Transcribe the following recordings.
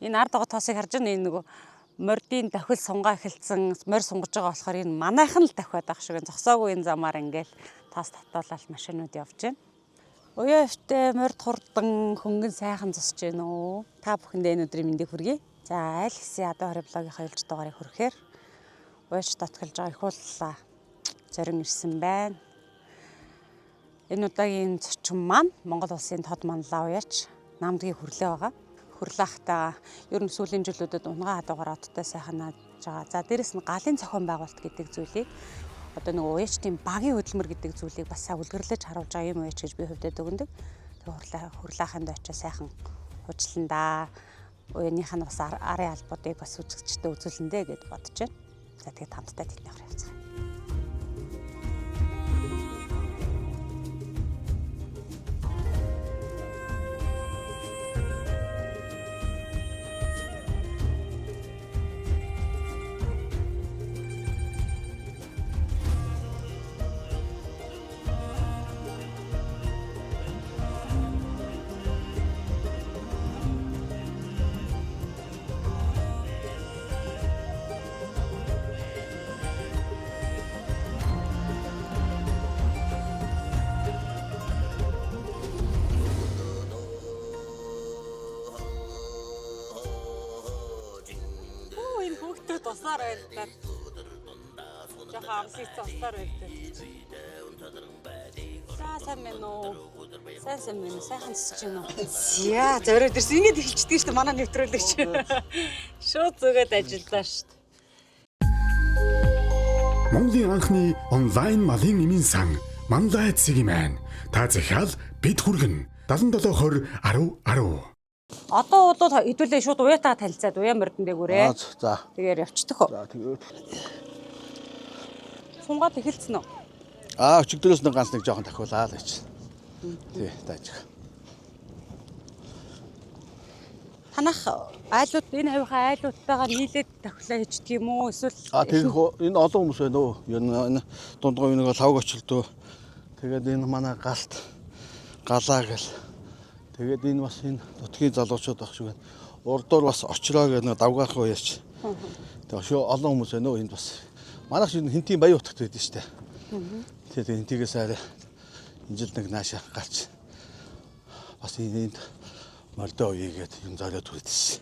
Энэ ард байгаа тоосыг харж байна. Энэ нөгөө мордын давхил сунгаа эхэлсэн морь сунгаж байгаа болохоор энэ манайхан л давхиад байх шиг байна. Зогсоогүй энэ замаар ингээл тоос татуулаад машинууд явж байна. Уяа өвтэй морд хурдан хөнгөн сайхан зусж байна уу? Та бүхэндээ энэ өдрийн мэндийг хүргэе. За айл хэсгийн адуу хорь блогийн хоёулж дугаарыг хүрэхээр уяач дотголж байгаа их ууллаа зорин ирсэн байна. Энэ удаагийн зочин маань Монгол улсын тод манлаа уяач намдгийн хөрлөө байгаа. Хөрлөхтаа ер нь сүүлийн жилүүдэд унгаа хадуугаар одтой сайхан нааж байгаа. За дээрэс нь галын зохион байгуулалт гэдэг зүйлийг одоо нэг уяачдын багийн хөдөлмөр гэдэг зүйлийг бас сайн үлгэрлэж харуулж байгаа юм уяач гэж би хувьдаа дүгнэдэг. Тэгээ хурлаа хурлааханд очиж сайхан хуучлан да. Уяаных нь бас арын албуудыг бас үзэгчдэд үзүүлэндэ гэд бодож байна. За тэгээд хамтдаа тэдний хөр явцгаая. Оо энэ хүүхдүүд усаар байлдаа. Жохон амсгийцэн усаар байлдаа. За сайн байна уу? Сайн сайн байна уу? Сайхан зэсэж байна уу? За зориод ирсэн. Ингэж эхэлчихдэг шүү дээ манай нэвтрүүлэгч. Шууд зүгээд ажиллаа шүү дээ. Монголын анхны онлайн малын нэмийн сан Манлай цэгийн Та захиал бид хүргэн 77 20 10 10. Одоо бол хэдүүлээ шууд уяатаа танилцаад уяа мордон дээгүүрээ. Аа за. Тэгэхээр явчихдаг уу? За тэгээд Сунгаад эхэлсэн үү? аа өчигдрөөс нэг ганц нэг жоохон тахиулаа л гэж. Тий, тааж. Танах айлууд энэ хавийнхаа айлуудтайгаа нийлээд тахилаа хийждэг юм уу? Эсвэл Аа тэгэх үү, энэ олон хүмүүс байна уу? Ер нь энэ дундгой нэг лавг очлоо. Тэгээд энэ манай галт галаа гэл. Тэгээд энэ бас энэ нутгийн залуучууд байх шиг байна. Урдуур бас очроо гэх нэг давгаах уяач. Тэгээд шүү олон хүмүүс байна уу энд бас. Манайх шиг хинтийн баян утгатай байдаг шүү дээ. Тэгээд хинтигээс арай энэ жил нэг нааша гарч бас энэ энд мордоо уйгээд юм зориод хүрдсэн.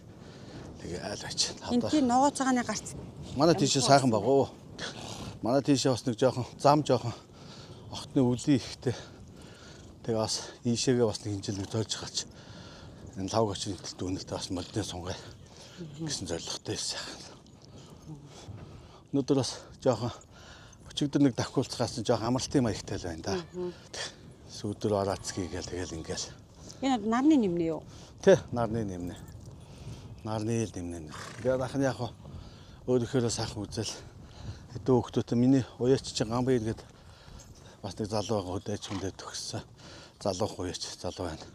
Тэгээ айл ач. Энтийн ногоо цагааны гарц Манай тийшээ сайхан баг уу. Манай тийшээ бас нэг жоохон зам жоохон охтны үлийн ихтэй. Тэгээ бас ийшээгээ бас нэг хинжил нэг зорж гарч энэ лавг очин ихтэл дүүнэлтэй бас модны сунгай гэсэн зорилготой байсан. Өнөөдөр бас жоохон өчигдөр нэг давхиулцгаас нь жоохон амралтын маягтай л байна да. Сүүдэр орооцгийг гээл тэгэл ингээл. Энэ нарны нэмнэ юу? Тэ нарны нэмнэ. Нарны л нэмнэ. Тэгээд ах нь яг хаа өөрийнхөө сайхан үзэл хэдэн хүүхдүүдтэй миний уяач чинь гамбайр гээд бас нэг залуу байгаа хөдөөч хүндээ төгссөн. Залуух уяач залуу байна.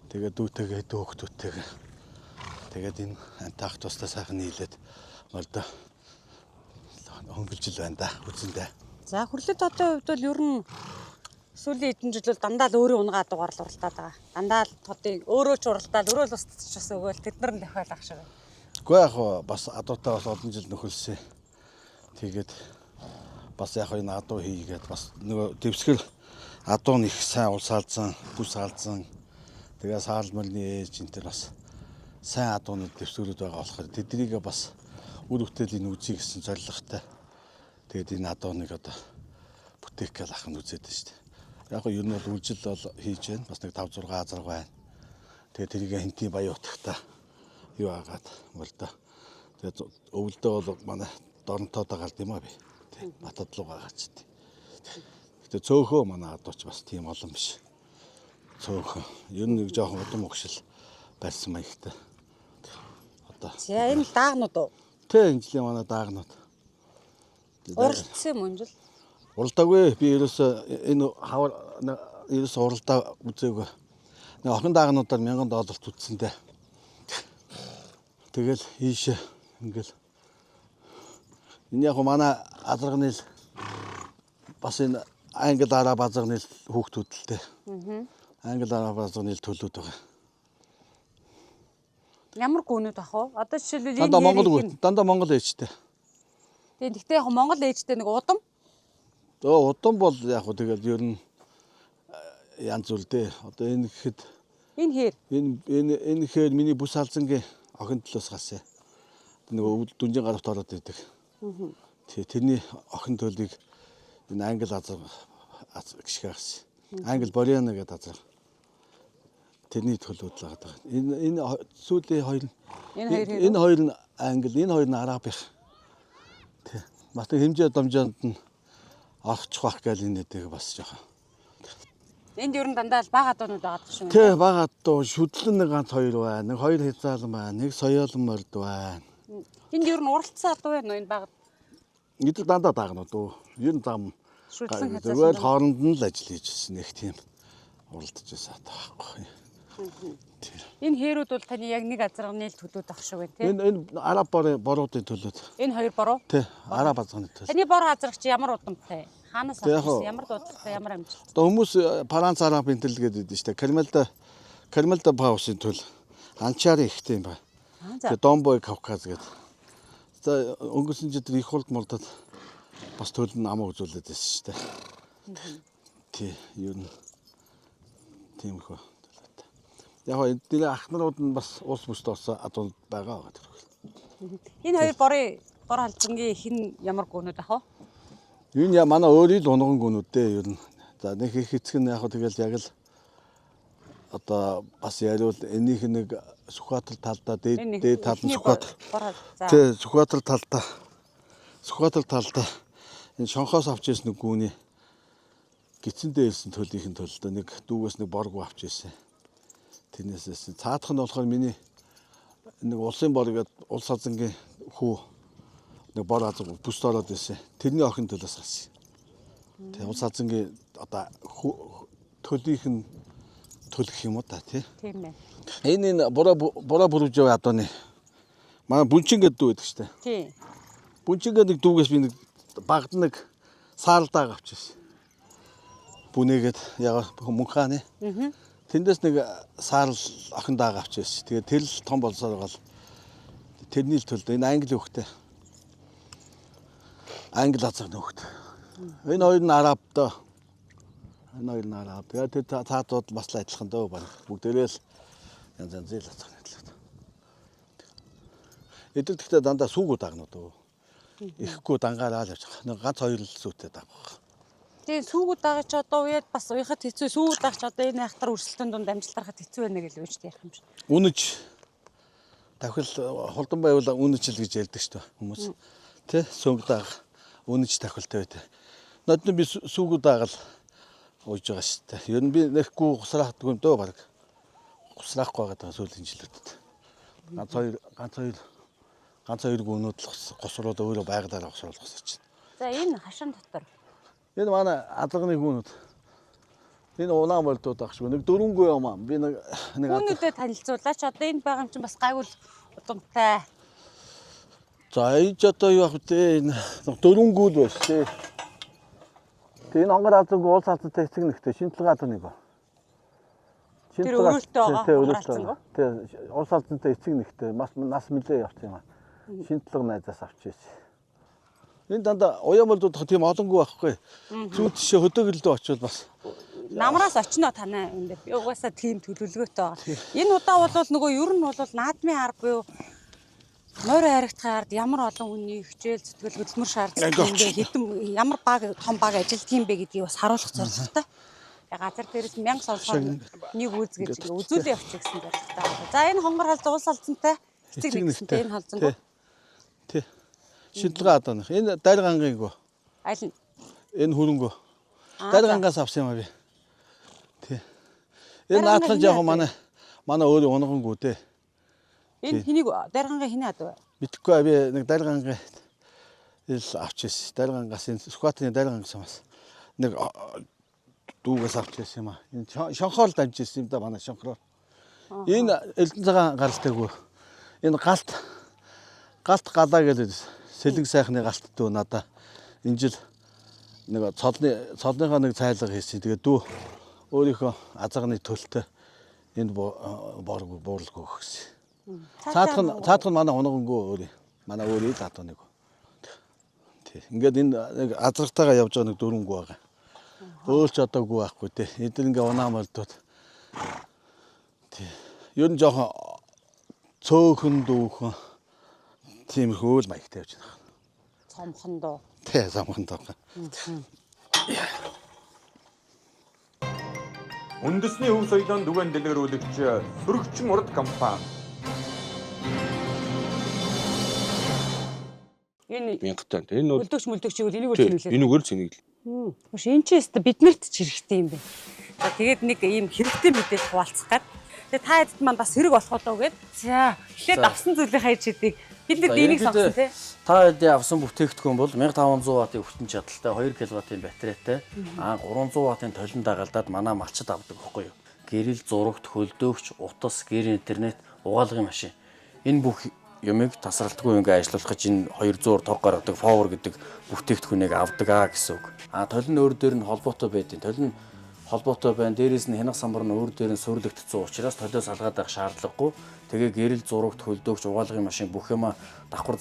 Тэгээд дүүтэйгээ хэдэн хүүхдүүдтэйгээ тэгээд энэ антах тустай сайхан нийлээд мордо хөнгөлжил байна да үзэндээ. За хөрлөд хотын хувьд бол ер нь сүүлийн хэдэн жил бол дандаа л өөрийн унгаа дугаар л уралдаад байгаа. Дандаа л хотын өөрөө ч уралдаал, өөрөө л устдаж бас өгөөл тэд нар нь дахиад ах шиг. байна. Гэхдээ яг хуу бас адуутай бас олон жил нөхөлсөн. Тэгээд бас яг хуу энэ адуу хийгээд бас нөгөө дэвсгэр адуу нь их сайн улсаалзан, бүс алдсан. Тэгээ саал мөрний ээж энэ төр бас сайн адуунууд дэвсгэрүүд байгаа болохоор тэднийгээ бас үр бүтээлийн үзье гэсэн зорилготой. Тэгээд энэ адууныг одоо бүтээх гэл ах нь үзээд байна шүү дээ. Яг хуу ер нь бол үйлжил бол хийж байна. Бас нэг 5 6 азарга байна. Тэгээд тэрийг хинтийн баян утгатай юу агаад мөлдөө. Тэгээд өвөлдөө бол манай Доронтод гард юм а би. Тий. Батад руу гаргач тий. Гэтэ цөөхөө манай адууч бас тийм олон биш. Цөөхөө. Ер нь нэг жоохон удам өгшил барьсан маягтай. Одоо За энэ л даагнууд уу? тэ энэ жилийн манай даагнууд. Уралдсан юм уу энэ жил? Уралдаагүй. Би ерөөсөө энэ хавар ерөөсөө уралдаа үзээгүй. Нэг охин даагнуудаар 1000 долларт үтсэн дээ. Тэгэл ийшээ ингээл энэ яг манай азарганы л бас энэ англи араб азарганы л хүүхдүүд л дээ. Англи араб азарганы л төлөөд байгаа. Ямар гүнүүд ах вэ? Одоо жишээлбэл энэ Дандаа Монгол хэрэг гүн. Дандаа Монгол ээжтэй. Тийм, гэхдээ яг Монгол ээжтэй нэг удам. Өө удам бол яг хөө тэгэл ер нь янз бүр дээ. Одоо энэ гэхэд Энэ хээр. энэ гэхээр миний бүс алзангийн охин төлөөс гарсан. Нэг өвд дүнжин гаравт ороод идэг. Тий, тэрний охин төлийг энэ англи азар гიშгэ гарсан. Англи Бориана гэдэг азар. Тэрний төлөөд л байгаа. Энэ сүүлийн хоёр нь Энэ хоёр хэр энэ хоёр нь англи, энэ хоёр нь арабих. Тий. Бас нэг хэмжээ домжоонд нь орчих байх гээл энэ нэг бас жоохон. Энд ер нь дандаа л бага адуунууд байгаа юм шиг. Тий, бага дуу шүдлэн нэг ганц хоёр байна. Нэг хоёр хязаалан байна. Нэг соёолон морд байна. Энд ер нь уралдсан адуу байна уу энэ бага? Эдгээр дандаа даагнууд уу. Ер нь зам Шүдлэн хязаалан. зүгээр л хооронд нь л ажил хийжсэн. Нэг тийм уралдаж байсан байхгүй. Тэр. Энэ хээрүүд бол таны яг нэг азарганы л төлөөд ах шиг байна тий. Энэ араб боруудын төлөөд. Энэ хоёр бороо. Тий, араб азганы төлөө. Таны бор азаргач ямар удамтай? Хаанаас Тэг яг авчихсан? хуу- Ямар дуудлагатай, ямар амжилт? Одоо хүмүүс Франц араб энэ төл гэдэг шүү дээ. Кармелда Паусын төл. Анчарын ихтэй юм байна. Аа за. Тэгээ Домбой Кавказ гэдэг. За өнгөрсөн жил их хурд мурдад бас төл нь амаа үзүүлээд байсан шүү дээ. Тий, ер нь тиймэрхүү төлөөтэй. Яг гоо энэ дээр ах нарууд нь бас улс бүст орсон адууд байгаа гэдэг. Энэ хоёр борын бор халзангийн хин ямар гүнүүд ах вэ? Энэ я манай өөрийн л унган гүнүүд дээ ер нь. За нэг их эцэг нь яг хөө тэгэл яг л одоо бас яриул энийх нэг Сүхбаатар талдаа дээд Энэ дээд тал нь эхний Сүхбаатар. бор за. Тий, Сүхбаатар талдаа. Сүхбаатар талдаа энэ шонхоос авч ирсэн нэг гүний гидсэндээ ирсэн төлийнх нь төлөлтөө нэг дүүгээс нэг боргоо авч ирсэн. Тэрнээс ирсэн. Цаадах нь болохоор миний нэг улсын бор гэдэг улс азангийн хүү нэг бор азан бүст ороод ирсэн. Тэрний охин төлөөс гарсан. Тэг улс азангийн одоо хүү төлийнх нь төл гэх юм уу та тий. Тийм ээ. Энэ бураа бүрвжээ адууны манай бүнчин гэдэг дүү байдаг штэ. Тийм. Бүнчин гэдэг дүүгээс би нэг багд нэг саалдааг авчихсан. Бүнээгээд яг мөнх хааны. Тэндээс нэг саарл охин дааг авчихсан. Тэгээд тэр л том болсоор гал тэрний л төлд энэ англи хөхтэй. Англи азар нөхд. Энэ хоёр нь араб доо. Энэ хоёр нь араб. Тэгээд тэр цаадууд бас л адилхан дөө баг. Бүгдээрээ л янз янзын л азар нийтлээ. Эдгээр гэхдээ дандаа сүүгүү дагнууд өө. Ихэхгүй дангаараа л явж байгаа. Нэг ганц хоёр л сүүтэй дагах. Тийм, сүүгүүд дагаж одоо уяад бас уяхад хэцүү. Сүүгүүд дагч одоо энэ айхтар өрсөлдөөн дунд амжилт гарахад хэцүү байна гэж л үүчтэй ярих юм шиг. Үнэж давхил хулдан байвал үнэж л гэж ярьдаг шүү дээ хүмүүс. Тэ сөнгө даах үнэж давхилтай байт. Нодны би сүүгүү даагаал ууж байгаа шүү дээ. Ер нь би нэхгүй гусрахдаггүй юм дөө баг. Гусраахгүй байгаа сүүлийн жилүүдэд. Ганц хоёр гүнүүд л госроод өөрөө байгалаараа госрол госорч. За энэ хашин дотор Энэ манай азарганы гүнүүд. Энэ унаа мордууд ах шиг нэг дөрөнгөө юм аа. Би нэг нэг азар- гүнүүдэд танилцуулаач. Одоо энд байгаа юм чинь бас гайгүй л удамтай. За энэ ч одоо юу ах вэ? Энэ дөрөнгөө л байна шүү дээ. Тэгээ энэ онгор азангүй улс азантай эцэг нэгтэй шинтэлгээ азан нэг. Тэр өрөөлтөө байгаа, Тэ онгор өрөөлтөө. азангүй. Тэ улс азантай эцэг нэгтэй бас нас нэлээ явсан юм аа. Шинтэлэг найзаас авч ирсэн. Энэ дандаа уян болдуудах тийм олонгүй байхгүй. Зүүн тишээ хөдөөгөлдөө очивол бас Намраас очино танай энэ дээр. Би угаасаа тийм төлөвлөгөөтэй байгаа. Энэ удаа бол нөгөө ер нь бол наадмын арга буюу морь харагдахын ард ямар олон хүний хичээл зүтгэл хөдөлмөр шаарддаг юм бэ? Хэдэн ямар баг том баг ажилтг юм бэ гэдгийг бас харуулах зорилготой. Тэгээ газар дээрээс 1000 сонсохоор нэг үүз гэж ингээ үзүүлээ явчих гэсэн зорилготой. За энэ хонгор халз улс алзантай эцэг нэгсэнтэй энэ халзангүй. Тэ. Шинтэлгээ адааных. Энэ дарь гангийн Аль нь? Энэ хөрөнгөө. Аа, Дарь за. гангаас авсан юм а би. Тий. Энэ Дарь гангаа наадхан хэний яг адуу? манай өөрийн унгангүү дээ. Энэ хэнийг даргангаа хэний адуу вэ? Мэдхгүй би нэг дарь гангаа ил авч ирсэн. Дарь гангаас энэ Сүхбаатарын дарь гангаас бас нэг дүүгээс авч ирсэн юм а. Энэ шонхоор л дамж ирсэн юм да манай шонхроор. Энэ Элдэн цагаан гаралтайгүй. Энэ галт галаа гэдэг сэлэг сайхны галт дүү надаа энэ жил нэг цолныхоо нэг цайлга хийсэн. Тэгээ дүү өөрийнхөө азарганы төлтөө энд борг буурлаг өгсөн. Цаадах нь манай унагангүй өөр. Манай өөр ил адуу нэг. Тий. Ингээд энэ нэг азрагтайгаа явж байгаа нэг дөрөнгүү байгаа. Өөр ч одоо гүү байхгүй тий. Эдгээр ингээ унаа молдууд. Тий. Ер нь жоохон цөөхөн дүүхэн тиймэрхүү л маягтай явж байна. Цомхон дуу. Тий, самхан дуу. Үндэсний өв соёлоон түгээн дэлгэрүүлэгч Сөрөгчин урд компани. Энэ 1000 тонн. Энэ бол мөлдөгч мөлдөгч ивэл энийг үл тий, цэнэглээ. энүүгээр цэнэглэл. Хөш энэ чи өстө биднэрт ч хэрэгтэй юм байна. За тэгээд нэг ийм хэрэгтэй мэдээлэл хуваалцах гад. Тэгээд та хэдд маань бас хэрэг болох болов гээд. За эхлээд авсан зүйлийн хайж хэдийг бид нар энийг сонгосон тий. Та хэдийн авсан бүтээгдэхүүн бол 1500 ваттын хүртэн чадалтай 2 кВт-ийн батарейтай 300 ваттын толон дагалдаад манай малчид авдаг байхгүй юу? Гэрэл, зурагт, хөлдөөгч, утас, гэр интернет, угаалгын машин. Энэ бүх юмыг тасралтгүй ингээ ажиллуулах гэж энэ 200-аар тог гаргадаг Power гэдэг бүтээгдэхүүнийг авдаг аа гэсэн үг. А толон өөр дээр нь холбоотой байдیں۔ Толон холбоотой байна. Дээрээс нь хянах самбар нь өөр дээр нь суйрлагдсан учраас толиос алгаад байх шаардлагагүй. Тэгээ гэрэл, зурагт, хөлдөөгч, угаалгын машин бүх юма давхар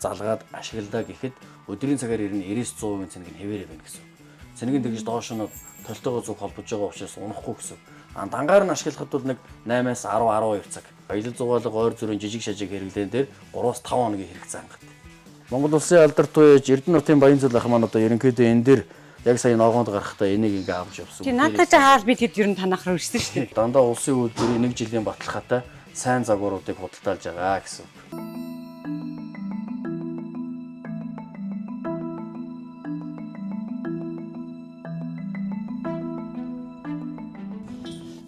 залгаад ашигладаа гэхэд өдрийн цагаар ирнэ 90-100% цэнэг нь хэвээрээ байна гэсэн үг. Цэнэг нь тэгж доош нь толтойгоо зүг холбож байгаа учраас унахгүй гэсэн үг. А дангаар нь ашиглахад бол нэг 8-аас 10 12 цаг. Аялал зугаалга ойр зүрийн жижиг шажиг хэрэглэн дээр 3-5 хоногийн хэрэгцээ хангадаг. Монгол улсын алдарт туяаж Эрдэнэ нутгийн Баянзул ах маань одоо ерөнхийдөө энэ дэр яг сая ногоонд гарахдаа энийг ингээ авч явсан. Тий надад чи хаал бид хэд ер нь танах руу ирсэн шүү дээ. Дандаа улсын үйлдвэрийн нэг жилийн баталгаатай сайн загваруудыг худалдаалж байгаа гэсэн үг.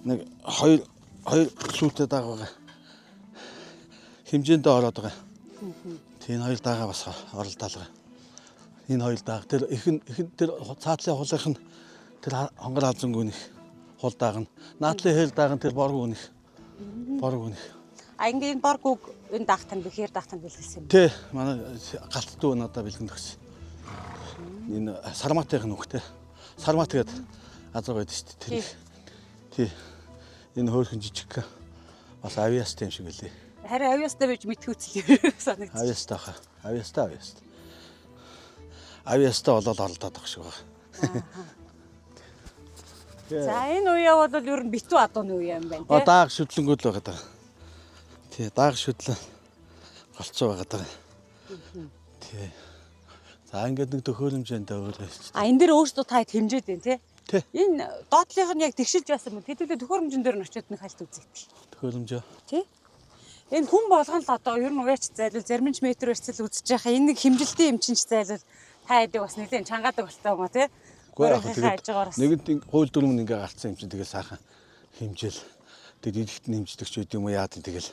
Нэг хоёр хоёр сүйтэй дагаа байгаа. Хэмжээндээ ороод байгаа. Тийм хоёр дагаа бас оролдоол байгаа. Энэ хоёр даага тэр ихэн ихэн тэр цаатлын хулынх нь тэр хонгор алзангүй нөх хул даага нь. Наадлын хэл даага нь тэр борг үнэх. Борг үнэх. А ингээ энэ борг үг энэ даах тань бэхээр даах тань бэлгэлсэн юм. Тэ манай галт дүү надад бэлгэн төгс. Энэ сарматынх нь үхтэй. Сармат гэдэг азар байдаг шүү дээ. Тэр. Тий. Энэ хөөрхөн жижиг бас авиастай юм шиг үлээ. Харин авиастай байж мэдхүүцэл санагдчих. Авиастай хаа. Авиастай авиастай. Авиастай болоод оролдоод байгаа шиг байна. За энэ үе бол ер нь битүү адууны үе юм байна А тий. дааг шүтлэнгүүд л байгаа даа. Тий, дааг шүтлэн голцоо байгаа даа. Тий. За ингээд нэг төхөөрөмжөндөө өөрөө. А энэ дэр өөртөө та хэд хэмжээд байна тий. Тий. Энэ доотлынх нь яг тэгшилж байсан юм. Тэдүүлээ төхөөрөмжөн дээр нь очиод нэг хальт үзээтэл. Төхөөрөмжөө. Тий. Энэ хүн болгон л одоо ер нь уяач зайлвал зарим нь ч метр барьцал үзэж байхаа энэ нэг хэмжилтийн юм чинь ч зайлвал та хэдийг бас нэлээд чангаадаг болтой юм а тий. Гэхдээ яг Өөрийнхөө хажуугаар бас. тэгээд нэгэнт хууль дүрм нь ингээ гарцсан юм чинь тэгэл сайхан хэмжээл тэгэл идэхт нь хэмждэг ч байд юм уу яа тийм тэгэл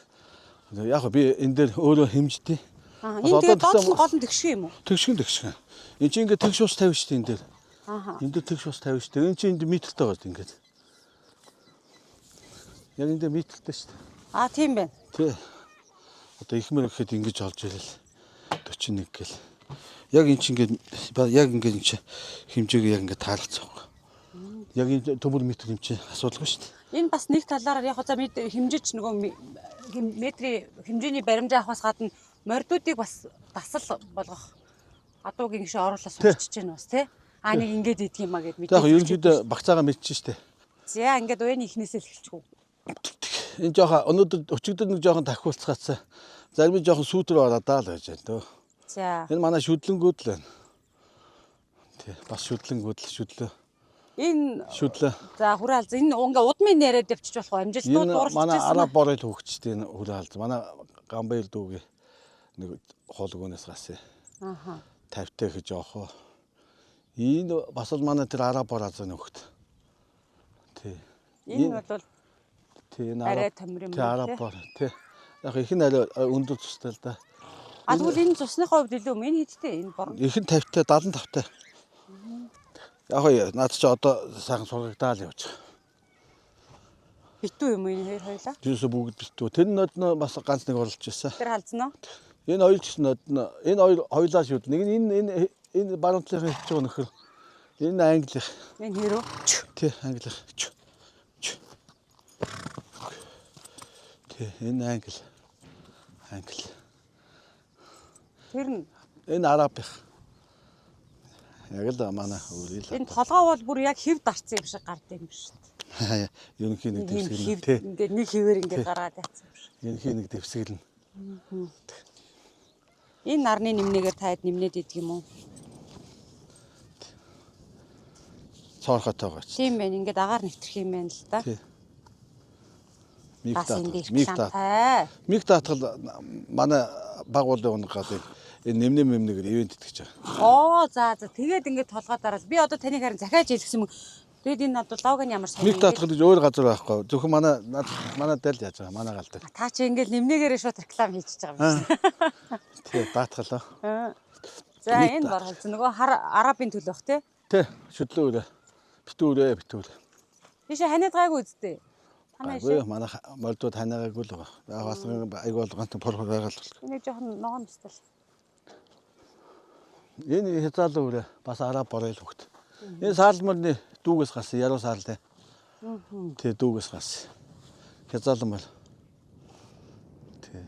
яг би энэ дээр өөрөө хэмждээ. Аа, энэ тэгээд доотлол нь гол нь тэгшгүй юм уу? Тэгшгэн тэгшгэн. Энд чинь ингээ тэгш ус тавина шүү дээ энэ дээр. Ааха. Энэ дээр тэгш ус тавина шүү дээ. Энэ чинь энд метртэй байгаа ингээд. Яг энэ дээр метртэй шүү дээ. Аа тийм байна. Тий. Одоо ихмэр гэхэд ингэж олж ирэл 41 гэл. Яг эн чинь ингээд яг ингээд эн чинь хэмжээг яг ингээд таалцсан байхгүй. Яг энэ төмөр метр юм чинь асуудалгүй шүү дээ. Энэ бас нэг талаараа яг за мэд хэмжиж нөгөө метрийн хэмжээний баримжаа авахаас гадна мордуудыг бас дасал болгох адуугийн гişэ оруулаад сурчиж байна бас тий. Аа нэг ингэж идэх юм а гэд Тэг яг мэдээ. ерөнхийдөө багцаагаа мэдчихэж шүү дээ. За ингээд уяны ихнээсээ л эхэлчих үү. Энэ жоохон өнөөдөр өчигдөр нэг жоохон тахиулцгаацсан. Зарим нь жоохон сүүтэр ороод даа л байж байна дөө. За Энэ манай шүдлэнгүүд л байна. Тий, бас шүдлэнгүүд л шүдлөө. энэ Шүдлөө. за хүрээ алз энэ ингээ удмын яриад явчих болох уу? Амжилтууд Энэ манай дууралчихсан. араб борыг хөгчтэй энэ хүрээ алз. Манай Гамбайр дүүгийн нэг хоолгоноос гарсан. Ааха. 50-тай гэж явах уу. Энэ бас л манай тэр араб бор азын нөхөд. Тий. Энэ бол тий энэ арай араб томрын тий мөр, араб тий? бор тий. Яг их нь арай өндөр цустай л да. А тэгвэл энэ цусныхаа хувьд илүү юм. Энэ хэдтэй энэ бор. Их нь 50-тай 75-тай. Яг хоо наад чи одоо сайхан сургагдаал явж байгаа. Битүү юм уу энэ хоёр хоёлаа? Тэрээсээ бүгд битүү. Тэр нодно бас ганц нэг оролж ирсэн. Тэр халдсан уу? Энэ хоёр ч гэсэн нодно. Энэ хоёр хоёлаа шүүд. Нэг нь энэ энэ энэ баруун талынхаа хөвч байгаа нөхөр. Энэ англих. Энэ хэрүү? Тий, англих. Чү. Чү. Тий, энэ англи. Англи. Тэр нь Энэ арабих. Яг л манай өөрийн л. энэ толгой бол бүр яг хэв дарцсан юм шиг гард юм шүү дээ. Ерөнхий нэг Нэг юм дэвсгэр хэв нь тий. ингээд нэг хэвээр ингээд гаргаад ятсан юм шиг. Ерөнхий нэг дэвсгэр нь. Энэ нарны нэмнэгээр таад нэмнээд идэг юм уу? Цоорхотойгоо ч. Тийм байх. Ингээд агаар нэвтрэх юм байна л да. Тий. Миг Бас даатгал. энэ Миг даатгал. рекламтай. Миг даатгал манай баг уулын унгаалыг энэ нэмнэ мэмнэгээр ивент итгэж байгаа. Оо за за тэгээд ингээд толгой дараал. Би одоо таныг харин захиаж хэлсэн юм. Тэгээд энэ одоо лог нь ямар сонир. Миг даатгал гэж өөр газар байхгүй. Зөвхөн манай манай дал яаж байгаа. Манай гал дээр. Та чи ингээд нэмнээгээрээ шууд реклам хийчихэж байгаа юм байна. Тий, даатгал. аа. За Миг энэ даатгал. борхолц нөгөө хар арабын төлөөх те. Тий, шүдлөө өрөө. Битүү өрөө, битүү өрөө. Тийш ханиад гайгүй үсттэй. Танаа Гайгүй шээ. манай мордууд ханаагаагүй л байгаа. Яг бас айгүй бол ганц пор пор байгаа л бол. Энийг жоохон ногоон төсөл. Энэ хязаалан өрөө бас араб бороо л хөгт. Энэ саал морины дүүгээс гарсан яруу саалтай. Тий, дүүгээс гарсан. Хязаалан мор. Тий.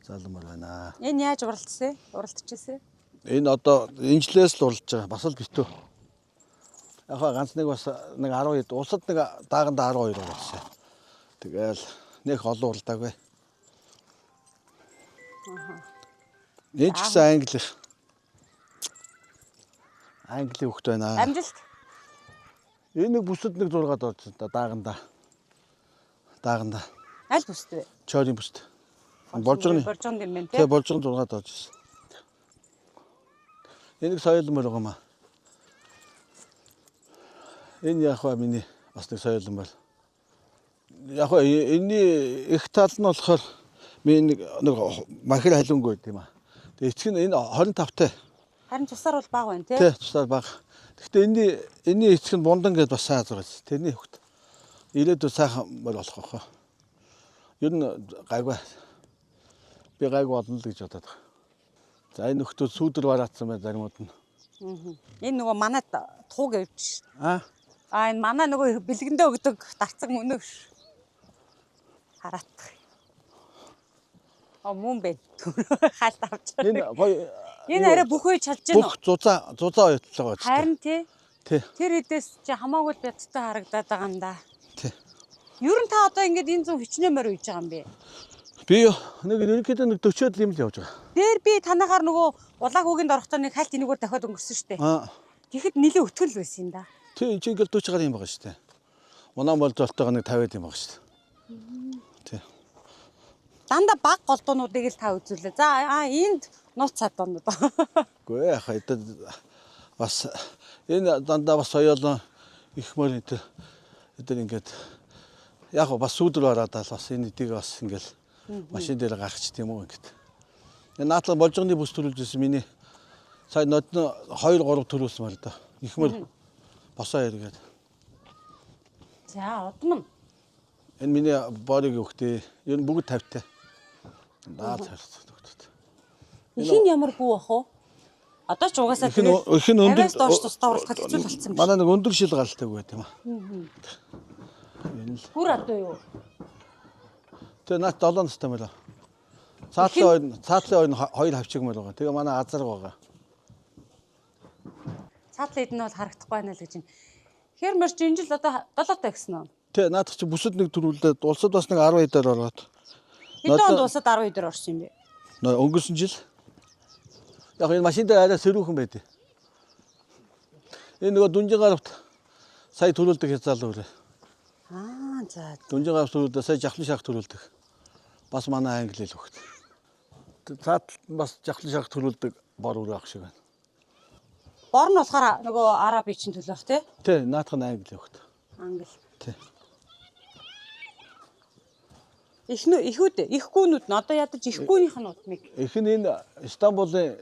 Хязаалан мор байна. Энэ яаж уралдсан? Уралдчихсэн. Энэ одоо энэ жилээс л уралж байгаа. Бас л битүү. Яг хаа ганц нэг бас нэг 12 улсад нэг дааганда 12 уралсан. Тэгэл нэг олон уралдаагүй. Энэ ч гэсэн англи. Англи хөхт байна. Амжилт. Энэ нэг бүсэд нэг 6-ад орж та дааганда. Дааганда. Аль бүсд вэ? Чорийн бүсд. Боржгоны. Боржгонд юм байна те. Тэгээ боржгон 6-ад орж ирсэн. Энэ нэг соёл мөр байгаа юм аа. Энэ яг ба миний бас нэг соёл мөр. Яг ба энэний их тал нь болохоор миний нэг нэг махир халиунгүй байд юм аа. Тэгээ эцэг нь энэ 25 тай. Харин цусаар бол бага байна те. Тэ тусаар бага. Гэхдээ энэний энэний эцэг нь бундан гэдээ бас сайн азар байсан. Тэрний хөхт. Ирээдүйд сайхан мөр болох واخ. Ер нь гайгүй. Би гайгүй болно л гэж бодоод байгаа. За энэ нөхдүүд сүүдэр бараацсан байна заримуд нь. Энэ нөгөө манай туг явж. Аа А энэ манай нөгөө бэлгэндээ өгдөг дарцсан мөн үү? Хараатах. А мөн бэ. Хаалт авч. энэ гоё Энэ арай бүх үе чадж гэнэ бүх зузаа зузаа оюутлага байж. Харин тий. Тий. Тэр хэдээс чи хамаагүй л бядтай харагдаад байгаа юм да. Тий. Ер нь та одоо ингээд энэ зүүн хичнээн морь үйж байгаа юм бэ? Би нэг ерөнхийдөө нэг 40-од юм л явж байгаа. Дээр би танахаар нөгөө улаан хүүгийн дорхтоо нэг хальт энэгээр дахиад өнгөрсөн штэ. Аа Тэгэхэд нилээ өтгөл байсан юм да. тий энэ чинь ингээл 40 гаруй юм байгаа шүү дээ. Унаан бол золтойгоо нэг 50-ад юм байгаа шүү дээ. Тий. Дандаа баг голдуунуудыг л та үзүүлээ. За аа энд нууц садуунууд. Үгүй ээ яхаа эдгээр бас энэ дандаа бас соёолон их мөр энэ эдгээр ингээд яг бас сүүдэр бараад л бас энэ эдийг бас ингээл машин дээр гаргач тийм үү ингээд. Энэ наадлага болжгоны бүс төрүүлж ирсэн миний сая нодно 2 3 төрүүлсэн мал да. Их мөр босоо эргээд. За удам нь. Энэ миний борыг өгтөө. Ер нь бүгд тавьтай. Наад харцдаг төгтөд. Их нь ямар бүү ах вэ? Одоо ч угаасаа Их нь их нь өндөр 50-аас доош тусдаа уралдах хэцүү болсон юм шиг. Манай нэг өндөр шил гаралтай байт юм аа. Энэ л Бүр адуу юу? Тэгээ наад 7 настай мэл. Цаатлын хоёр цаатлын хоёр нь хоёр хавчиг мэл байгаа. Тэгээ манай азар байгаа. Цаатлын эд нь бол харагдахгүй байна л гэж байна. Хэр мөрч энэ жил одоо 7 таа гэсэн үү? Тэ наадах чи бүсэд нэг төрүүлээд улсад бас нэг 10 дээр ороод. Хэдэн онд улсад 12 дээр орсон юм бэ? Нөө өнгөрсөн жил. Яг энэ машин дээр арай сэрүүхэн байд. Энэ нөгөө дүнжин гаравт сая төрүүлдэг хязаалуу үлээ. Аа за. Дүнжин гаравт төрүүлдэг, сая жавхлан шарх төрүүлдэг. Бас манай англи хэл хөгт. Цааталт нь бас жавхлан шарх төрүүлдэг бор өрөө ах шиг байна. Бор нь болохоор нөгөө араби чинь төлөөх тий? Тэ наадах нь англи хөгт. Англи. Тэ. Эхнүү эхүүд эхгүүнүүд нь одоо ядаж эхгүүнийх нь удмыг. Их нь энэ Стамбулын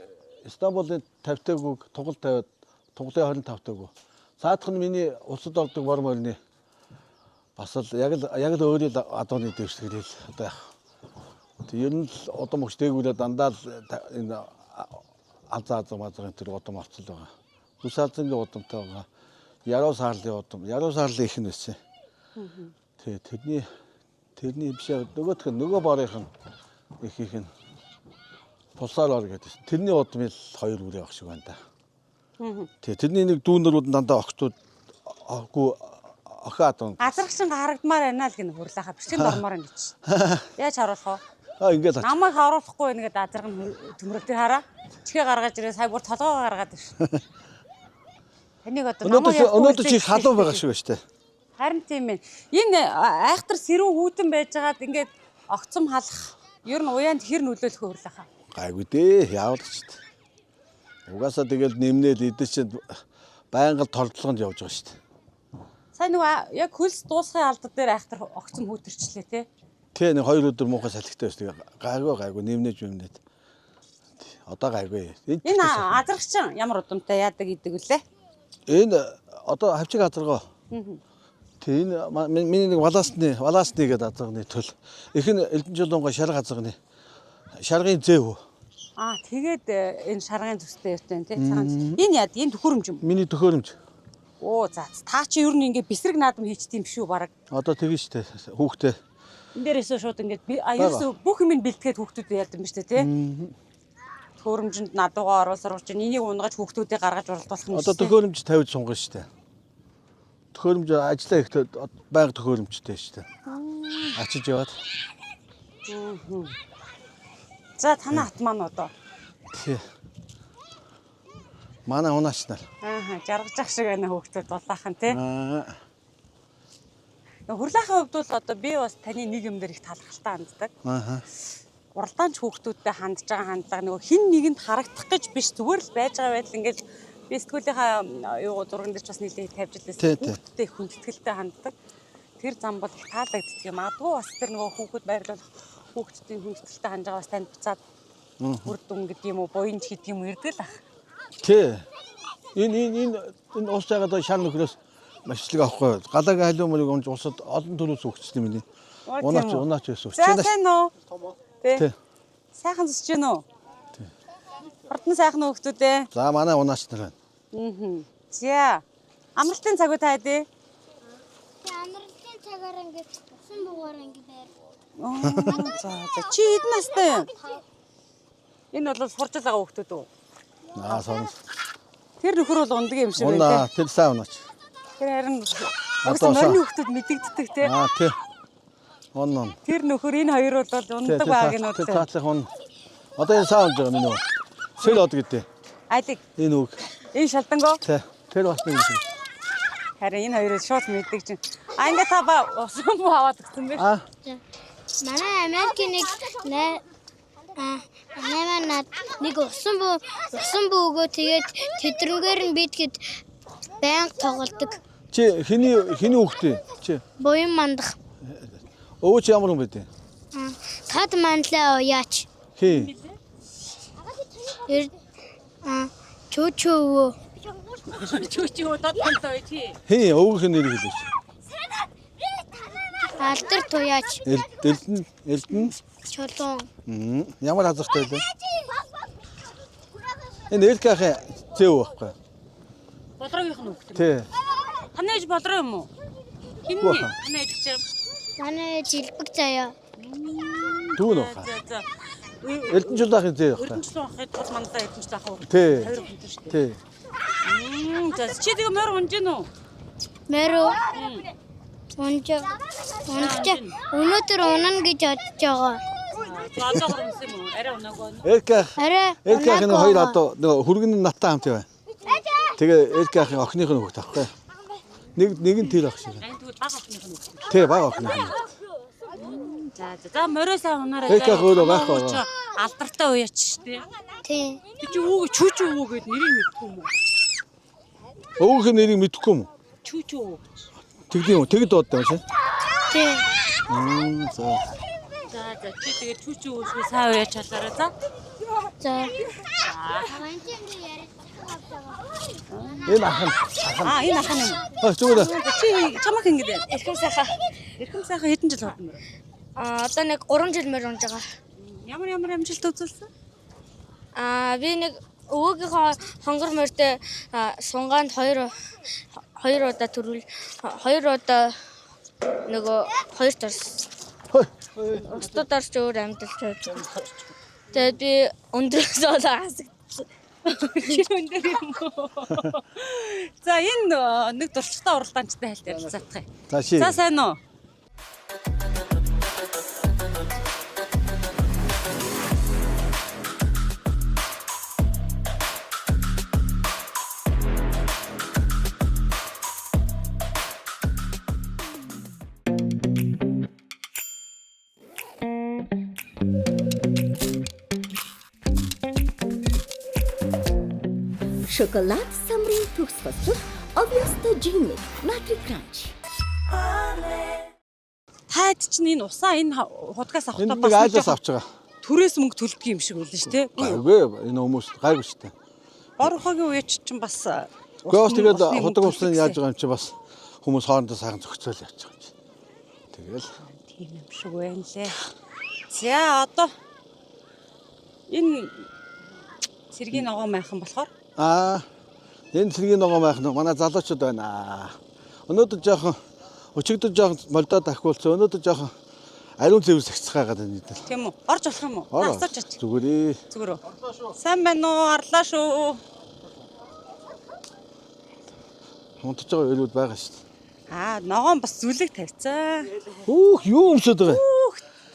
Стамбулын 50-тайгүйг тугал тавиад туглын 25-тайгүү. Цаадах нь миний улсад ордог бор морины бас л яг л яг л өөрийн л адууны дэвсгэрэл одоо яах. Тэг ер нь л удам өгч дээгүүрээ дандаа л энэ азаа азаа мазрын тэр удам орцол байгаа. Бүс алзангийн удамтай байгаа. Яруу саарлын удам, яруу саарлын их нь байсан. Тэ тэрний тэрний биш ээ, нөгөөх нь нөгөө борынх нь Их их нь пулсаар ор гэдэг. Тэрний удмын л хоёр үрээ ах шиг байна да. Тий, тэрний нэг дүүнерүүд нь дандаа огтуд гүй охин адуу. Азаргчин харагдмаар байна л гэнэ хурлаахаа. Бичгэнд ормоор байна гэж. Яаж харуулах вэ? А ингээд ач. Намайг харуулахгүй байна гэдэг азарга нь төмрөг тэр хараа. Чихээ гаргаж ирээ сая бүр толгоо гаргаад ирш. Таныг одоо Өнөөдөр намайг ярихгүй өнөөдөр чи үлдээчих халуун байгаа шиг байна штэ. Харин тийм ээ. Энэ айхтар сэрүүн хүүтэн байжгаад ингээд огцом халах ер нь уяанд хэр нөлөөлөх вэ хурлаахаа? Гайгүй дээ, яавал ч штэ. Угаасаа тэгэл нэмнээл эдэн чинь байнга л тордлогонд явж байгаа штэ. Сайн нөгөө яг хөлс дуусахын алдар дээр айхтар огцом хүүтэрчлээ те. Тэ нэг хоёр өдөр муухай салхитай байсан. Тэгээ гайгүй гайгүй нэмнэж юмнэт. Одоо гайгүй. Энэ азаргчин ямар удамтай яадаг идэг вүлээ? Энэ одоо хавчиг азаргаа. Тэ энэ миний нэг балаасны балаасны гэдэг азарганы төл. Их нь Элдэнжил шарга азарганы шаргын зэв. Аа тэгээд энэ шаргын зүстэй юутай те. Цагаан зүс. Энэ яад энэ төхөөрөмж юм. Миний төхөөрөмж. Оо за та чи ер нь ингээ бэсрэг наадам хийчихдээ юм шүү бараг. Одоо тэгэн штэ хүүхдээ. Энэ дээрээсээ шууд ингээд би а ерөөсөө бүх юм бэлтгээд хүүхдүүдэд яад юм ба штэ те. Төхөөрөмжөнд надуугаа оруулсаар чинь энийг унгаж хүүхдүүдийг гаргаж уралдуулах юм Одоо шүү. төхөөрөмж тавьж сунгана штэ. Төхөөрөмж ажиллаа ихдээ байнга төхөөрөмжтэй штэ. Ачиж яваад. За танаа хат маань одоо. Тий. Манай унаач нар. Аа жаргаж ах шиг байна хүүхдүүд дулаахан те. Аа. Хурлаахын хувьд бол одоо би бас таны нэг юм дээр их талархалтай ханддаг. Аа. Уралдаанч хүүхдүүдтэй хандж байгаа хандлага нөгөө хин нэгэнд харагдах гэж биш зүгээр л байж байгаа байдал ингээд би сэтгүүлийнхаа юу зурган дээр ч бас нэлээд тавьж Тий, тий. лээсэн. Хүүхдтэй хүндэтгэлтэй ханддаг. Тэр зам бол их таалагддаг юм. Магадгүй бас тэр нөгөө хүүхэд байрлуулах хүүхдүүдийн хүндэтгэлтэй хандж байгаа бас танд буцаад үр дүн гэдэг юм уу, буянч гэдэг юм уу ирдэг л ах. Тий. Энэ энэ энэ энэ уус жагаад шар нөхрөөс маш ишлэг авахгүй. Галагийн халиун мөрийг унж улсад олон төрөөс өгчсөн юм миний. Оо, тийм Унаач үү. унаач байсан. За сайн уу? Тий. Тий. Сайхан зүсэж гэнэ үү? Хурдан сайхан хүүхдүүд ээ. За манай унаач нар байна. Аа. За. Амралтын цаг уу та хэдий? Амралтын цагаар ингээд усан буугаар ингээд байр. Оо, за за. Чи хэдэн настай юм? Энэ бол сурч байгаа хүүхдүүд үү? Аа сонс. Тэр нөхөр бол ундаг юм шиг байна Унаа тэр сайн унаач. те. Тэр харин Одоо угсаа сайн. морины хүүхдүүд мэдэгддэг те. Аа тий. Он он. Тэр нөхөр энэ хоёр бол ундаг баг нь Тэр үү? цаатлах он. Одоо энэ сайн унж байгаа миний үү. Сэл од гэдэг. Алиг Энэ үг. энэ шалдангоо. Тий. Тэр бас нэг юм. Харин энэ хоёрыг шууд мэддэг чинь. А ингээ та ба усан буу аваад өгсөн бэ? Аа Манай Америкийн нэг манай над нэг усан буу өгөө тэгээд тэдрэнгээр нь бид хэд байнга тоглодог. чи хиний хиний хүүхдээ чи Буян мандах. өвөө чи ямар хүн бэ? Тад мандлаа уяач. Хин. Чүү чүү өвөө. Чүү чүү дод тонтой чи. Хин өвгөх нь нэрийг хэлээч. Алдар туяач. Элдэн элдэн Чулуун. Ямар хазартай байлаа? Энэ Элкахын зэв байхгүй. Болроогийнх нь хүүхд юм. Тий. Танай ээж болроо юм уу? Хин Үгүй хаа. танай ээж чи. Манай ээж илбэг заяа. Дүүн баха. За за. Элдэн чулаахын зэв байхгүй. Өрдөнчлөн ахыг тул мандаа эрдэнчлэн ах уу? Тий. Хоёр хүнтэй шүү дээ. Тий. За чи тэгээ морь унж гин үү? Мэрүү. Унж. Унж. Өнөөдөр унана гэж бодож байгаа. Одоо гормсон юм уу? Арай унаагүй. Элках Арай Элкахын унаагүй хоёр байгаа. адуу нөгөө хүргэн нь наттай хамт яваа. Тэгээ Элкахын охиных нь хүүхд байхгүй. Нэг нэг нь тэр ах шиг. Ань тэгвэл баг охиных нь хүүхд. Тий, баг охиных нь. За за. За морио сайн унаарай. Элках өөрөө байхгүй. Чи алдартай уяач шүү дээ. Тийм. Тэг чи өвөө чүү чүү өвөө гэд нэрийг мэдэхгүй юм уу? Өвгөх нь нэрийг мэдэхгүй юм уу? Чүү чүү өвөө гэж. Тэгдэм үү? Тэгэд дууддаг юм шиг. Тийм. За. За за чи тэгээ чүү чүү өвөө шиг сайн уяач чадаарай за. За. Энэ ах нь. Аа энэ ах нь юм. Аа зүгээр. За, Чи чамаг хин гэдэг. Эрхэм сайхан. Эрхэм сайхан хэдэн жил хурдан мөр? Аа одоо нэг 3 жил мөр унж байгаа. Ямар ямар амжилт үзүүлсэн? Аа би нэг өвөөгийнхөө хонгор морьтой сунгаанд хоёр хоёр удаа төрүүл хоёр удаа нөгөө хоёр торсон. Бусдад орч өөр амьдарч байж байгаа. Тэгээд би өндрөөс болоо хасагдсан. Тэр өндөр юм уу? За энэ нэг дурчтай уралдаанчтай хальт ярилцаадах юм. За ши. За сайн уу? Шоколад самрын төгс хослол Obvious-тай жинмэг Natri Crunch. Таад чинь энэ усаа энэ худгаас Энэ авахдаа нэг бас нэг айлаас жоохон авч байгаа. түрээс мөнгө төлдөг юм шиг үлэн шүү дээ. Гайгүй энэ хүмүүс гайгүй шүү дээ. Бор ухаагийн үеч чинь бас Гэхдээ бас тэгээд усны мөнгө худаг усны төлдөг яаж гэсэн. байгаа юм чи бас хүмүүс хоорондоо сайхан зохицоол явж байгаа юм чи. Тэгэл Тийм юм шиг байна лээ. За одоо энэ цэргийн ногоон майхан болохоор аа энэ цэргийн ногоон байх нь манай залуучууд байна. Өнөөдөр жоохон өчигдөр жоохон молдоо дахиулсан. Өнөөдөр жоохон ариун цэвэр сагцгаа гэдэг нь. тийм үү? Орж болох юм уу? Ороо. Асууж ач. Зүгээрээ. Зүгээр үү? Сайн байна уу? Арлаа шүү. Унтж байгаа өрүүд байгаа шүү дээ. Аа, ногоон бас зүлэг тавьцаа. Хүүх юу өмсөд байгаа?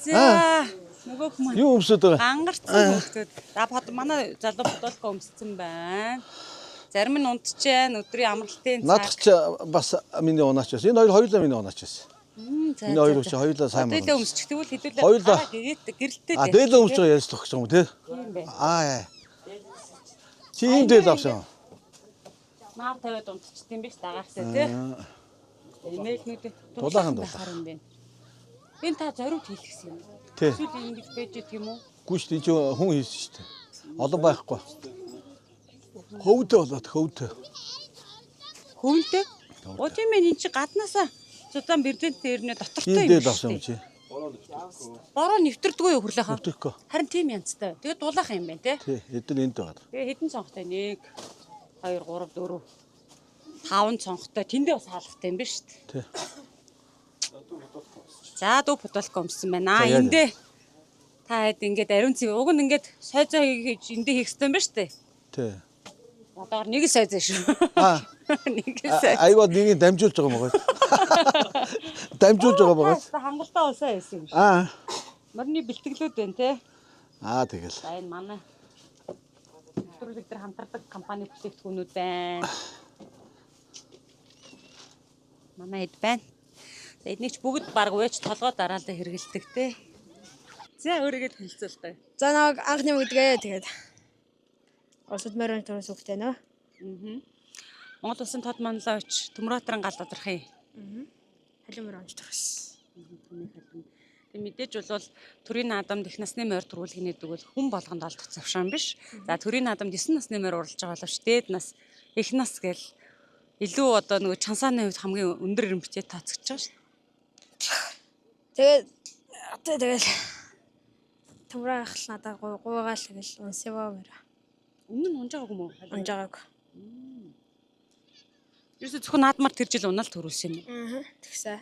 За нөгөөх маань Юу өмсөд байгаа? Ангарцсан хүүхдүүд. За бод манай залуу бодолко өмссөн байна. Зарим нь унтжээ, өдрийн амралтын цаг. Наадах чи бас миний унаач байсан. Энэ хоёр хоёулаа миний унаач байсан. За, Энэ хоёр за, чи за. хоёулаа сайн Дээлээ мөн. өмсчих. Тэгвэл хэдүүлээ Хоёулаа. гараа гэгээд гэрэлтэй. А дээлээ өмсөж байгаа ярьж тох гэж юм тий? Тийм байна. Аа яа. Чи ийм дээл авсан. Наар тавиад унтчихд юм биш дагаартай тий. Имэйлнүүд Дулаахан байхаар юм байна. Энэ та зориуд хийлгэсэн юм. Тий. Эсвэл ингэж байж идэх юм уу? Гүү шүү дээ. Энэ чи хүн хийсэн шүү дээ. Олон байхгүй. Хөвдөө болоод хөвдөө. Хөвөнтэй. Оо тийм ээ энэ чи гаднаасаа зузаан бэрдэнтэй ирнэ дотортой Ийм юм дээл биш авсан юм үү? чи. Бороо нэвтэрдэггүй юу хөрлөхөө? Нэвтрэхгүй. Харин тийм янзтай. Тэгээд дулаахан юм байна те. Тий, эдгээр энд байгаа. Тэгээ хэдэн цонхтой? 1 2 3 4 5 цонхтой. Тэндээ бас хаалгатай юм биш үү? Тий. За дүү футболк өмссөн байна. За, яа Эндээ та хэд ингээд ариун цэв уг нь ингээд сой зой хийж эндээ хийх хэрэгтэй юм ба штэ. Тий. Одоогор нэг л сой зой шүү. Аа. Нэг л сой. Аюуад нэгийг дамжуулж байгаа юм байна. Дамжуулж байгаа байгаа. Хангалттай усаа байсан юм шиг. Аа. Морины бэлтгэлүүд байна те. Аа тэгэл. За энэ манай нэвтрүүлэг дээр хамтардаг компани бүтээгдэхүүнүүд байна. Манай хэд байна. За эднийг ч бүгд баг уяж толгой дараалал хэрэгэлдэг те. За өөрийгөө танилцуулъя. За намайг анх нэмэгдэгэ тэгээд Улсад морин төрөөс хөвгтэй нөө. Монгол улсын тод манлайч Төмөрөатран гал бадрахын Халиун морь онж төрөс. Тэг мэдээж бол төрийн наадамд их насны морь төрүүлэх гэдэг бол хүн болгонд олдох завшаан биш. За төрийн наадамд 9 насны морь уралж байгаа боловч дээд нас их нас гэл илүү одоо нөгөө чансааны хувьд хамгийн өндөр эрэмбэтэй тооцогдож байгаа шүү. Тэгээд одоо тэгэл төмрөө ах л надад гуйгаал тэгэл унсаваа морь. Өмнө нь унж байгаагүй юм уу? Унж байгаагүй. Ерөөсө зөвхөн наадмаар тэр жил унаал төрүүлсэн юм. Аа тэгсээ.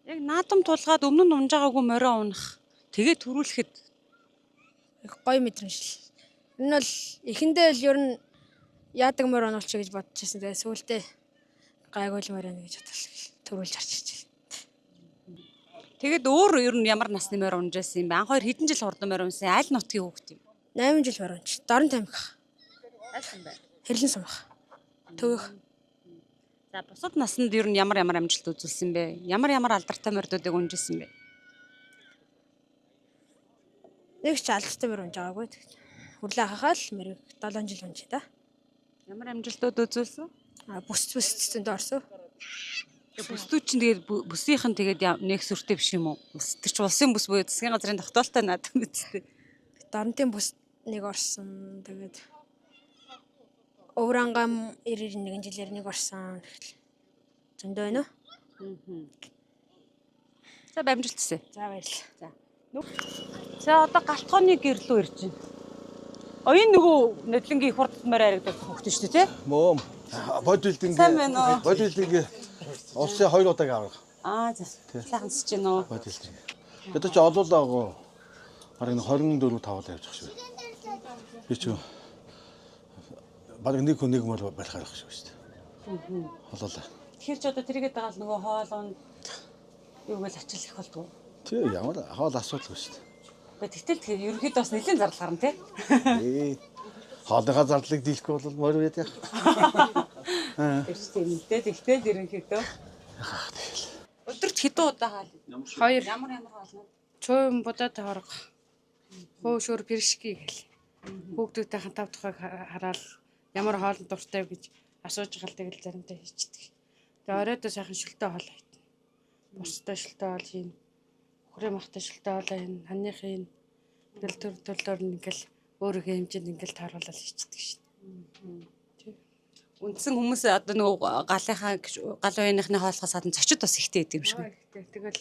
Яг наадам тулгаад өмнө нь унж байгаагүй морио унах. Тэгээ төрүүлэхэд Их гоё мэдрэмж л. Энэ бол эхэндээ л ер нь яадаг морь онолч гэж бодож байсан. Тэгээ сүүлдээ гайгүй л морь байна гэж бодлоо. Төрүүлж арчиж. тэгээд өөр ер нь ямар насны морь унж байсан юм бэ? Анх хоёр хэдэн жил хурдан морь унсан? Аль нутгийн хүүхэд юм? 8 жил морь унж. Дорн тамхи. Аль юм бэ? Хэрлэн сумах. Төвөх. За бусад наснд ер нь ямар ямар амжилт үзүүлсэн бэ? Ямар ямар алдартай морьдуудыг унжсэн бэ? Нэг ч алдартай морь унж байгаагүй. Хүрлээ хахаал морийг 7 жил унжээ да. Ямар амжилтууд үзүүлсэн? А бүс бүс зөндөө орсон. Бүсдүүд чинь тэгээд бүсийнх нь тэгээд нэг сүртэй биш юм уу? Бүс тэр чинь улсын бүс буюу засгийн газрын тогтоолтой наадам үстэй. Дорнтын бүс нэг орсон. Тэгээд Өврангам 91 жилээр нэг орсон. Тэгэл зөндөө байна уу? За амжилт хүсье. За баярлалаа. За одоо галтгооны гэр лүү ирж байна. А энэ нөгөө нодлонгийн их хурдд морь харагдах хөхт шүү дээ, тий? Мөөм. Бодибилдинг. Сайн байна уу? Бодибилдинг улсын хоёр удаагийн аварга. Аа за. Сайхан сэж гин үү? Бодибилдинг. Одоо чи олуулаа. Бараг 24 5 л явж байгаа шүү. Би чи бараг нэг хүн нэг мөр барих арга шүү дээ. Олуулаа. Тэгэхээр чи одоо тэргээд байгаа л нөгөө хоолонд юу гэл ачаал их болдгоо. Тий, ямар хоол асуудалгүй шүү дээ. Гэхдээ гэтэл тэр ерөнхийдөө бас нэлийн зардал гарна тий. Ээ. Хоолныхаа зардлыг дийлэхгүй бол морь үед яах. Тэр чинь тийм л дээ. Тэгтэл ерөнхийдөө. Өдөрт хэдэн удаа хаал? Хоёр. Ямар ямар хоол нь? Чуйн будаад хорго. Хөөшөр пиршки гэл. Хүүхдүүдийн тав тухайг хараал ямар хоолнд дуртай вэ гэж асууж гал тэгэл заримдаа хийчдэг. Тэгээ оройдоо сайхан шөлтөө хоол хайтна. Бусдаа шөлтөө хоол хийн. Үхрийн махтай шөлтөө хоол хийн. Ханых хийн. Тэгэл төр төрлөөр нь ингээл өөрийнхөө хэмжээнд ингээл тааруулаад хийчдэг шин. Үндсэн хүмүүс одоо нөгөө галынхаа гал уяаныхны хоолхоос гадна зочид бас ихтэй идэв юм шиг. Ихтэй. Тэгэл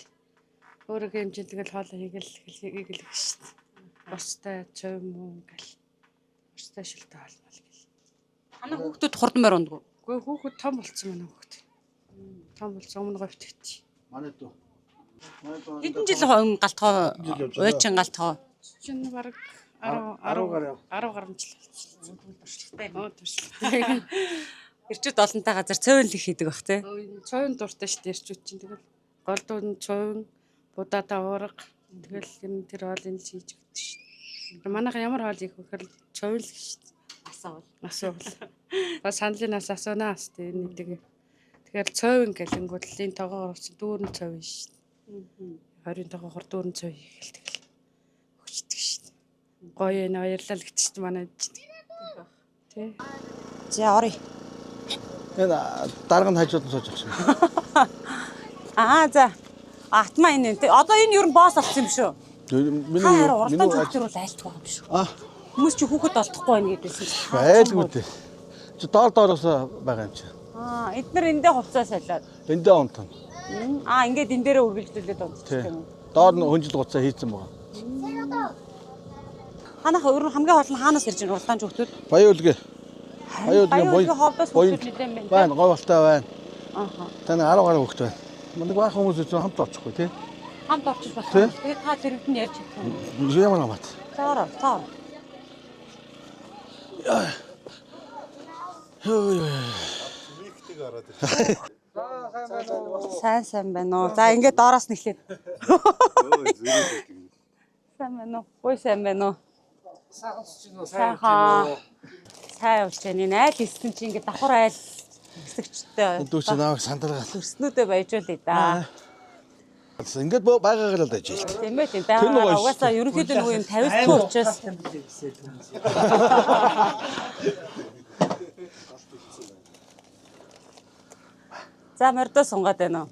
өөрийнхөө хэмжээнд тэгэл хоол хийгээл хийгээл шин. Бусдаа чуй муу гэл. Бусдаа шөлтөө хоол мал гэл. Манай хүүхдүүд хурдан морь ундгүй. Үгүй хүүхэд том болцсон манай хүүхэд. Том болцсон өмнө говьт хэвч. Манай дүү. Хэдэн жил галтгоо уйчин галтгоо. Чинь бараг 10 10 10 гаруй жил болчихсон. Туршлагатай. Оо туршлагатай. Ирчүүд олонтой газар цөөнлөх хийдэг бах тий. Цойн дуртай шүү дээ ирчүүд чинь тэгэл голдуу нь цойн будаатаа уурга тэгэл юм тэр хоолыг л хийж өгдөг шүү дээ. Манайхан ямар хоол хийх вэ гэхээр цойн л шүү дээ. Асуувал. Асуувал. Бас саналын нас асуунаа бас тийм нэг. Тэгэхээр цойн гэлэнгүүд л энэ тогоогоор чинь дүүрэн цойн шүү дээ. 20 тогоогоор дүүрэн цой хийгээл тэгэл өгчдөг шүү дээ. Гоё энэ баярлал гэдэг чинь манай чинь. Тэ. За орё. Энэ дарга нь хажууд нь сууж байгаа шүү. Аа за. Атмаа энэ тий. Одоо энэ ер нь босс болсон юм шүү. Миний Та харин уралдаан хүүхдэр бол айлтгүй юм шүү. Аа. Хүмүүс чи хүүхэд олдохгүй байна гэдээсэн чинь. Байлгүй дээ. Чи доор доороос байгаа юм чи. Аа эднэр эндээ хувцас солиод. Эндээ унтана. Аа ингээд энэ дээрээ үргэлжлүүлээд унтчих Тий. юм уу? Доор нь хөнжил гуцаа хийцэн байгаа. Хаанах ер нь хамгийн хоол нь хаанаас ирж байна уралдаан хүүхдүүд? Баян үлгээ. Баян үлгээ ховдоос хүүхдүүд нэлээд байна. Байна, гой болтой байна. Ааха. Та нэг 10 гаруй хүүхэд байна. Нэг баахан хүмүүс үзэн хамт очихгүй тий. Хамт орчих болох. Тий. Тэгээд та тэрэгд нь ярьж чадах юм. Ямар хамаат. За ороо, та ороо. Сайн сайн байна уу? За ингээд доороос нь эхлэв. Сайн байна уу? Гуй сайн байна уу? Сайхан Сайн явж байна. Энэ айл хэсэг чинь ингээд давхар айл хэсэгчтэй. Дүү чи намайг сандаргаал. Төрснүүдээ баяжуулъя да. Ингээд байгаагаар л даж ил. Тийм ээ тийм Тэр нөгөө байгаа. Угаасаа ерөнхийдөө нөгөө юм тавилтгүй учраас За мордоо сунгаад байна уу?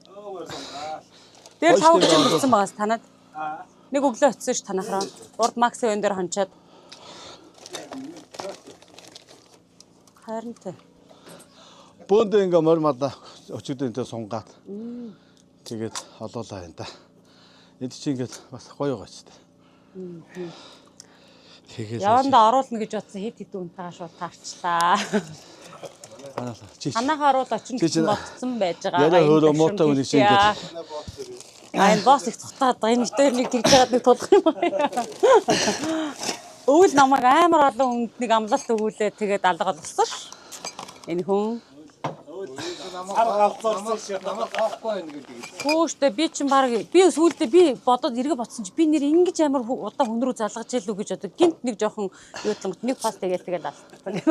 Тэр тав хүчин бэлдсэн байгаас танад. Нэг өглөө очсон ш танах руу. Урд Максын өн дээр хончоод. Харин тэ. Бөөндөө ингээ морь мадаа өчигдөр энтэй сунгаад. Тэгээд олоолаа энэ да. Энд чи ингээд бас гоё гоё ч дээ. Тэгээд Явандаа оруулна гэж бодсон хэд хэд үнтэйгээ шууд таарчлаа. Чи Танаахан оруул очино Чи гэсэн чи- бодсон байж байгаа. Яриа хөөрөө муутай үнийг чи ингээд. А энэ босс их цутаад байгаа. Энэ битээр нэг тэгж яагаад нэг тулах юм аа. Өвөл намайг амар олон хүнд нэг амлалт өгүүлээ тэгээд алга болсон ш. Энэ хүн Хүүштэй би чинь баг би сүүлдээ би бодоод эргэ бодсон чи би нэр ингэж амар удаан хүн рүү залгаж ялүү гэж бодод гинт нэг жоохон юу талангт нэг пас тэгэл тэгэл алдсан.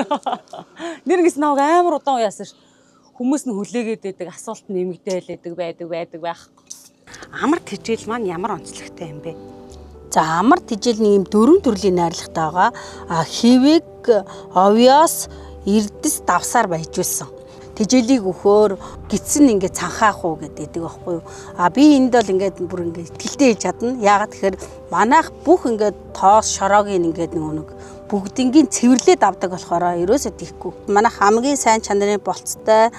Нэр ингэс намайг амар удаан уяасан ш. Хүмүүс нь хүлээгээд байдаг асуулт нэмэгдээл байдаг байдаг байдаг байх. Амар тэжээл маань ямар онцлогтой юм бэ? За амар тэжээл нэг юм дөрвөн төрлийн найрлагатай байгаа. А хивэг, овёос, эрдэс давсаар баяжуулсан. Тэжээлийг өхөөр гидсэн ингээд цанхаах уу гэдэг байхгүй юу. А би энд бол ингээд бүр ингээд итгэлтэй хийж чадна. Яагаад тэгэхээр манайх бүх ингээд тоос шороогийн ингээд нөгөө нэг бүгднгийн цэвэрлээд авдаг болохоор ерөөсөө тийхгүй. Манайх хамгийн сайн чанарын болцтой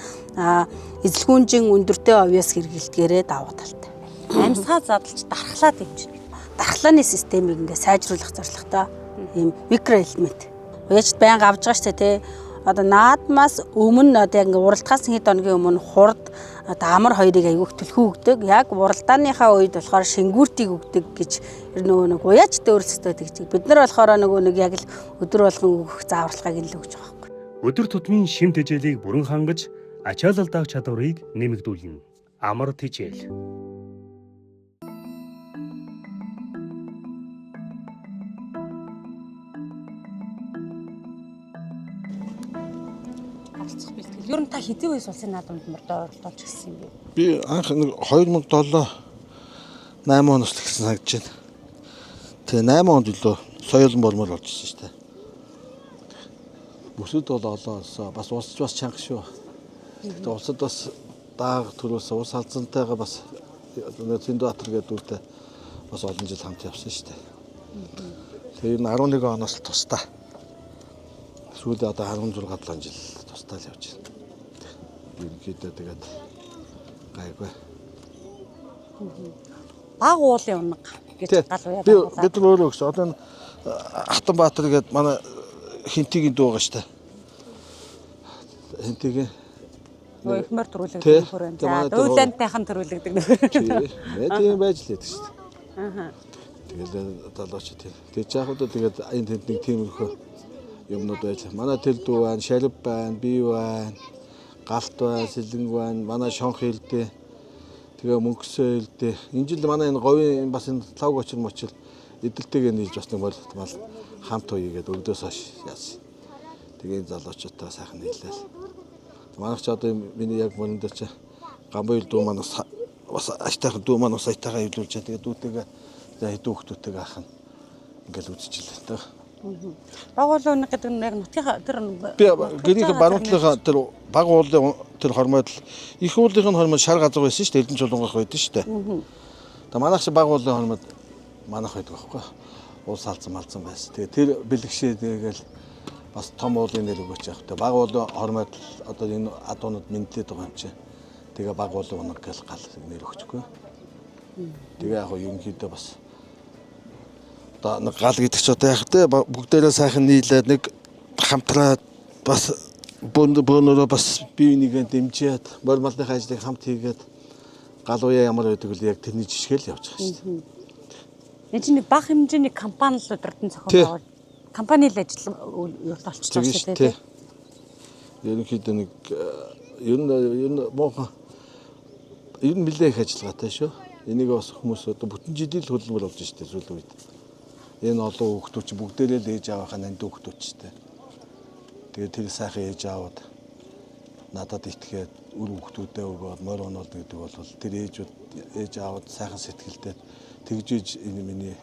эзэлхүүнжин өндөртэй овёос хэрэгэлдгээрээ давуу талтай. Амьсгаа задлж дархлаа дэмжинэ. Дархлааны системийг ингээ сайжруулах зорилготой ийм микроэлемент. Уяачд байнга авж байгаа штэ тий. Одоо наадмаас өмнө одоо ингээ уралдахаас хэд хоногийн өмнө хурд Одоо амар хоёрыг айгүйх түлхүү өгдөг. Яг уралдааныхаа үед болохоор шингүүртийг өгдөг гэж ер нөгөө нэг уяач дөөрсдөг гэж. Бид нар болохоор нөгөө нэг яг л өдөр болгон өгөх зааварчилгааг нь л өгч байгаа байхгүй. Өдөр тутмын шим тэжээлийг бүрэн хангаж ачаалал даах чадварыг нэмэгдүүлнэ. Амар тэжээл. Оролцох бэлтгэл. Ер нь та хэдийн үеэс улсын наадамд мордоо оролдуулж ирсэн юм бэ? Би анх нэг 2007 8 оноос л гэсэн санагдаж байна. Тэгээ 8 онд илүү соёлон болмоор болж ирсэн шүү дээ. Бүсэд бол олон олсон. Бас улс ч бас чанга шүү. Тэгтээ улсад бас даага төрөөс улс алзантайгаа бас Зөндөөбаатар гэдэг үүтэй бас олон жил хамт явсан шүү дээ. Тэгээ энэ 11 оноос л тусдаа. Сүүлдээ одоо 16 7 жил тусдаа л явж байна. Ерөнхийдөө тэгээд гайгүй. Баг уулын унаг гэж гал уяа Би байгуулаад. бид нар өөрөө гэсэн. Одоо энэ Хатанбаатар гэдэг манай Хинтигийн дүү байгаа шүү дээ. Хинтигийн Нөгөө их морь төрүүлэгдэг Тий. нөхөр байна. Тий, За, манай тэр дуулантайхан төрүүлэгдэг нөхөр. Тий. Тийм байж л байдаг шүү дээ. Тэгэл залууч тий. Тэг жаах удаа тэгээд энэ тэнд нэг тиймэрхүү юмнууд байж. Манай тэл дүү байна, шалив байна, би байна, галт байна, сэлэнг байна, манай шонх хилдэ. Тэгээ мөнгөсөө хилдэ. Энэ жил манай энэ говийн бас энэ лав гочр мочил эдэлтэйгээ нийлж бас нэг мал мал хамт уйгээд өгдөөс хойш яасан. Тэгээ энэ залуучуудаа сайхан нийлээл. Манайх ч одоо миний яг мөрөн дээр чи гамбайл дүү маань бас бас аштайхан дүү маань бас аятайгаа эвлүүлж байгаа. Тэгээ дүүтэйгээ за хэдэн хүүхдүүдтэйгээ ах нь ингээл үзчихлээ тэ. Баг уулын унаг гэдэг нь яг нутгийн тэр Би гэрийнхэн баруун талынхаа тэр баг уулын тэр хормойд л их уулынх нь хормой шар газар байсан шүү дээ. Эрдэнэ чулунгах байдаг шүү дээ. Тэгээ манайх чи баг уулын хормойд манайх байдаг байхгүй. Уус алзан малзан байсан. Тэгээ тэр бэлгшээ тэгээл бас том уулын нэр өгөөч явах тэ. Баг уулын хормойд л одоо энэ адуунууд мэдлээд байгаа юм чи. Тэгээ баг уулын унаг гэл гал нэр өгчихгүй. Тэгээ яг хөө ерөнхийдөө бас одоо нэг гал гэдэг чи одоо яг тэ бүгдээрээ сайхан нийлээд нэг хамтраад бас бөөнөрөө бас бие бинийгээ дэмжиад морь малныхаа ажлыг хамт хийгээд гал уяа ямар байдаг вэ яг тэрний жишгээл явж байгаа шүү дээ. Энэ чинь нэг бага хэмжээний компани л удирдан зохион Тий. байгуул. Компани л ажил болчихж байгаа Тэгин шүү шүү дээ. дээ. Ерөнхийдөө нэг ер нь ер нь муухан ер нь нэлээ их ажиллагаатай шүү. Энийг бас хүмүүс одоо бүтэн жилийн л хөдөлмөр болж штэ сүүлийн үед. Энэ олон хүүхдүүд чи бүгдээрээ л ээж аавынхаа нандин хүүхдүүд ч штэ. Тэгээд тэр сайхан ээж аавууд надад итгээд үр хүүхдүүдээ өгөөд морь оноолно гэдэг бол тэр ээжүүд ээж аавууд сайхан сэтгэлдээ тэгж иж энэ миний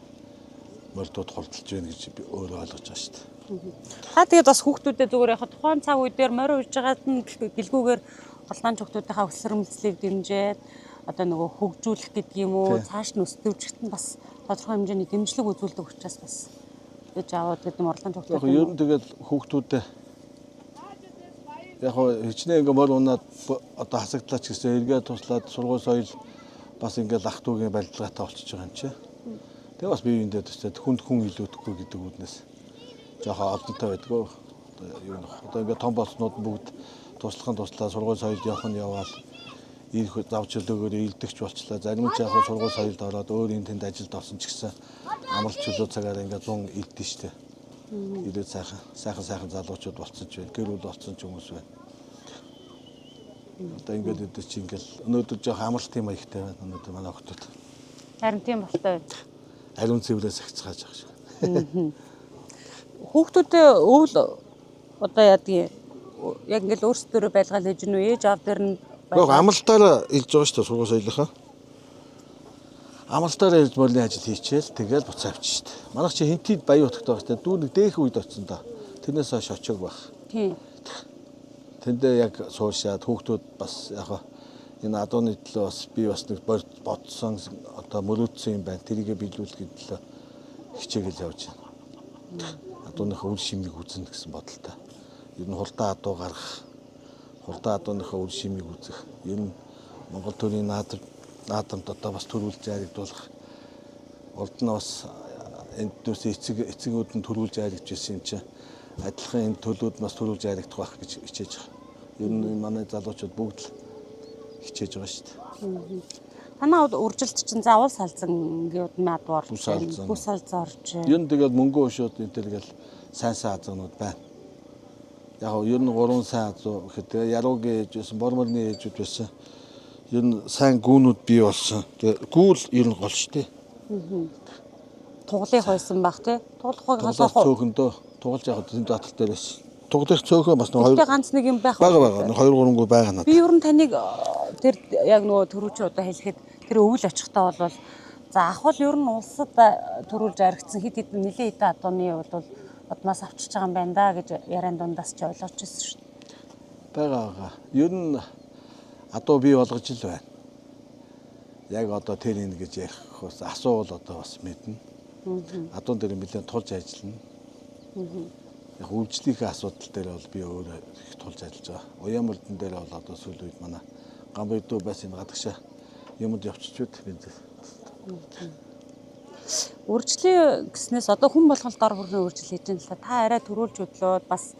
морьдууд хурдалж байна гэж би өөрөө ойлгож байгаа штэ. Та тэгээд бас хүүхдүүдэд зүгээр яг тухайн цаг үе дээр морь уйж байгаад нь гэлгүүгээр голланд хүүхдүүдийнхаа өсвөр дэмжиж одоо нөгөө хөгжүүлэх гэдэг юм уу Тий. цааш нь өсдөвчт нь бас тодорхой хэмжээний дэмжлэг үзүүлдэг учраас бас ээж аавууд гэдэг нь орлон Яг хүүхдүүд ер нь тэгэл хүүхдүүдээ яг хоо хичнээн ингээ морь унаад одоо хасагдлаа ч гэсэн эргээ туслаад сургууль соёл бас ингээл ах дүүгийн барилгаатай болчихж байгаа юм чи. Тэгээ бас бие биендээ төсөөд хүнд хүн илүүдэхгүй гэдэг үүднээс жоохон олдонтой байдаг. Одоо юу нөх одоо ингээ том болснууд нь бүгд туслахын туслаа сургууль соёлд явах нь яваал ирэх зав чөлөөгөөр илдэгч болчлаа. Зарим нь ч яг хоо сургууль соёлд ороод өөр энэ тэнд ажилд орсон ч гэсэн амралт чөлөө цагаараа ингээ 100 илдэн штэ. Ирээд сайхан сайхан сайхан залуучууд болцсон ч байна. Гэр бүл болцсон ч хүмүүс байна. Одоо ингээд өдөр чи ингээл өнөөдөр жоох амралт юм аягтай байна. Өнөөдөр манай охтууд Харин тийм болтой байна. ариун цэврээ сахицгааж байгаа шиг. Хүүхдүүдээ өвөл одоо яадгийн яг ингээл өөрсдөө байлгаал хийж гэнэ үү ээж аав дээр нь Яг амралтаараа илж байгаа шүү дээ сургууль соёлынхаа. Амралтаараа илж морины ажил хийчихэл тэгэл буцаа авчих шүү дээ. Манайх чи хинтид баян утгатай байгаа шүү дээ. Дүү нэг дээхэн үед очсон да. Тэрнээс хойш очиог байх. Тийм. Тэндээ яг суушаад хүүхдүүд бас яг хаа энэ адууны төлөө бас би бас нэг бодсон одоо мөрөөдсөн юм байна. Тэрийгэ биелүүлэхэд төлөө хичээгээл явж байна. Адууныхаа үр шимийг үзнэ гэсэн бодолтой. Ер нь хурдан адуу гаргах, хурдан адууныхаа үр шимийг үзэх. Ер нь Монгол төрийн наадамд одоо бас төрүүлж айрагдуулах. Урд нь бас эндээс эцэгүүд нь төрүүлж айрагдж ирсэн юм чинь адилхан энэ төлүүд бас төрүүлж айрагдах байх гэж хичээж байгаа. Ер нь энэ манай залуучууд бүгд л Хичээж байгаа шүү дээ. Танаа үржилт чинь заавал салзангийн удмын адуу орж Бүс алзан. Бүс алзан орж байна. Ер нь тэгээд мөнгө өшөөд энэ төр гэл сайн сайн азуунууд байна. Яг нь ер нь гурван сайн азуу гэхэд тэгээ яруугийн ээж байсан, борморны ээжүүд байсан. Ер нь сайн гүүнүүд бий болсон. Тэгээ гүүл ер нь гол шүү дээ. Туглыг хойсон баг тий. Туглах Туглах халах уу? цөөхөндөө тугалж яг тэнд батал дээр байсан. Туглах цөөхөн бас нэг хоёр Гэхдээ ганц нэг юм байх. бага бага нэг хоёр гурван гүү байгаа надад. Би ер нь таныг тэр яг нөгөө төрүүчийн удаа хэлэхэд тэр өвөл очихтаа бол за ах бол ер нь улсад төрүүлж аригдсан хэд хэдэн нэлээд хэдэн адууны бол удмаас авчиж байгаа юм байна да гэж яриан дундаас чи ойлгож ирсэн шүү дээ. Бага бага. Ер нь адуу бий болгож л байна. Яг одоо тэр энэ гэж ярих бас асуувал одоо бас мэднэ. Адуун дээр нэлээд тулж ажиллана. Яг үйлчлэлийн асуудал дээр бол би өөрөө их тулж ажиллаж байгаа. Уян мөрдөн дээр бол одоо сүүлийн үед манай Гамбайдуу байсан энэ гадагшаа юмд явчихвэд бид. Үржлийн гэснээс одоо хүн болгол дор бүрний үржил хийж байгаа л та. Та арай төрүүлж хөдлөөд бас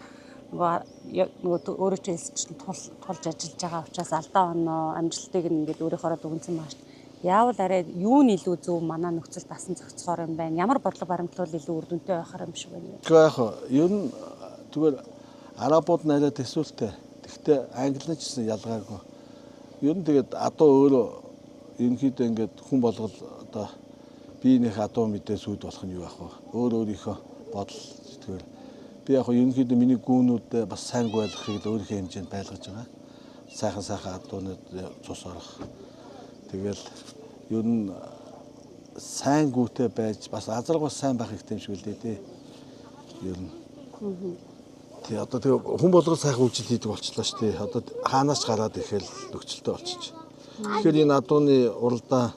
нөгөө өөрөө чи хэлсэн чинь тулж ажиллаж байгаа учраас алдаа оноо амжилтыг нь ингээд өөрийнхоороо дүгнсэн байгаа шүү дээ. Яавал арай юу нь илүү зөв манай нөхцөл дасан зохицохоор юм байна. Ямар бодлого баримтлал илүү үр дүнтэй байхаар юм шиг байна. Тэгэхээр яг ер нь зүгээр арабууд нь арай төсөөлтэй. Гэхдээ англи нь ч гэсэн ялгаагүй. Ер нь тэгээд адуу өөрөө ерөнхийдөө ингээд хүн болгол одоо биенийх адуу мэдээ сүд болох нь юу ах вэ? Өөр өөрийнхөө бодол зүгээр. Би яг ерөнхийдөө миний гүүнүүд бас сайн байлгахыг л өөрийнхөө хэмжээнд байлгаж байгаа. Сайхан сайхан адуунууд цус орох. Тэгэл ер нь сайн гүүтэй байж бас азаргуу сайн байх хэрэгтэй юм шиг үлээ дээ. Ер нь. Тий одоо тэгээ хүн болгол сайхан үйлчлэл хийдэг болчлоо шүү дээ. Одоо хаанаас ч гараад ирэхэл нөхцөлтэй болчих. Тэгэхээр энэ адууны уралдаан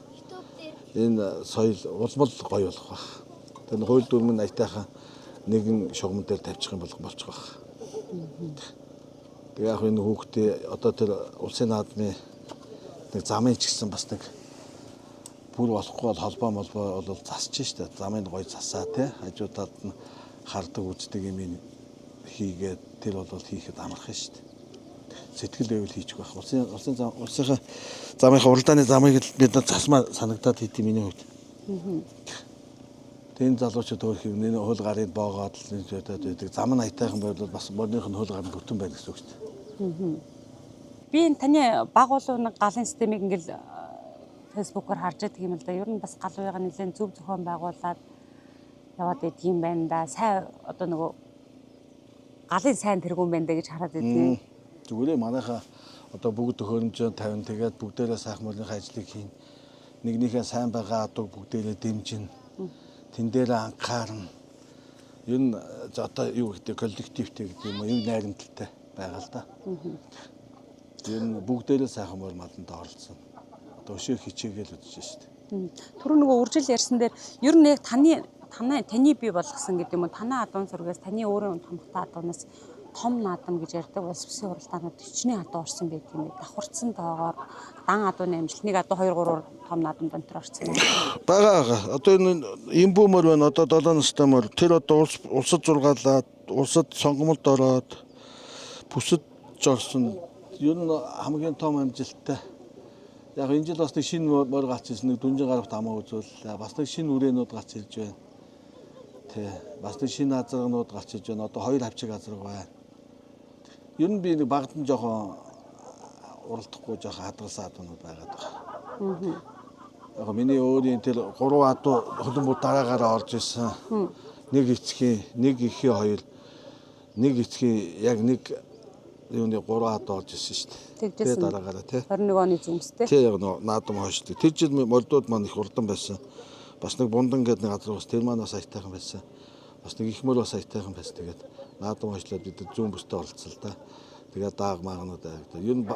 энэ соёл улмал гоё болох байх. Тэр хууль дүрм нь аятайхан нэгэн шугам дээр тавьчих юм бол болчих байх. Тэгээ яг энэ хүүхдээ одоо тэр улсын наадмын нэг замын ч гэсэн бас нэг бүр болохгүй бол холбоо молбоо бол засч штэ. Замын гоё засаа тий. Хажуу талд нь хардаг үздэг юм хийгээд тэр бол хийхэд амархан штэ. Сэтгэл байвал хийчих байх. Улсын зам улсынхаа замынхаа уралдааны замыг л бид нар засмаа санагдаад хийд юм миний хувьд. Тэн залуучууд өөр хэв нэ хөл гарын боогоод л нэг зүйдээд байдаг. Зам нь аятайхан байвал бас морных нь хөл гар нь бүтэн байна гэсэн үг шүү дээ. Би энэ таны баг улуу нэг галын системийг ингээл фэйсбүүкээр харж байдаг юм л да. Ер нь бас гал уяга нэлээд зөв зохион байгуулад яваад идэх юм байна да. Сайн одоо нөгөө галын сайн тэргүүн байна да гэж хараад идэх. Зүгээр ээ манайхаа одоо бүгд төхөөрөмжөө тавина тэгээд бүгдээрээ сайхан мөрийнхээ ажлыг хийн. Нэгнийхээ сайн байгаа адууг бүгдээрээ дэмжинэ. Тэн дээрээ анхаарна. Ер нь за одоо юу гэдэг коллективтэй гэдэг юм уу, юм найрамдалтай байгаа л да. Ер нь бүгдээрээ сайхан морь маланд оролцсон. Одоо өшөө хичээгээл үзэж шít. Түрүү нөгөө үржил ярьсан дээр ер нь яг таны бий болгосон гэдэг юм уу? Танаа адуун зургаас таны өөрийн томхтой адуунаас том наадам гэж ярьдаг улс бүсийн уралдаанууд хичнээн адуу орсон байт юм бэ? Давхарцсан тоогоор дан адууны амжилт нэг адуу 2 3 том наадамд энэ төр орсон юм. Бага бага. Одоо энэ имбүү морь байна. Одоо 7 настай морь. Тэр одоо улсад зургаалаад, улсад сонгомолд ороод бүсэд жорсон. Ер нь хамгийн том амжилттай. Яг энэ жил бас нэг шинэ морь гарч ирсэн. Нэг дүнжин гарагт амаа үзүүллээ. Бас нэг шинэ үрээнүүд гарч ирж байна. Тэ. Бас нэг шинэ азарганууд гарч ирж байна. Одоо 2 хавчиг азарга байна. Ер нь би нэг багдан жоохон уралдахгүй жоохон хадгалсан адуунууд байгаад байна. Яг миний өөрийн тэр 3 адуу хөлбөмбөг дараагаараа орж исэн. Нэг эцгийн, нэг эхийн хоёр, нэг эцгийн яг нэг юуны 3 адуу орж исэн шүү дээ. Тэгжсэн. Тэр дараагаараа тий. 21 оны зүмстэй. Тий яг нөө наадам хойшдаг. Тэр жил мордууд маань их урдан байсан. Бас нэг бундан гэдэг нэг газар бас тэр маань бас аятайхан байсан. Бас нэг их мөр бас аятайхан байсан. Тэгээд наадам хойшлоод бид зүүн бүстэй оролцсон л да. Тэгээд дааг мааганууд аягдаа. Ер нь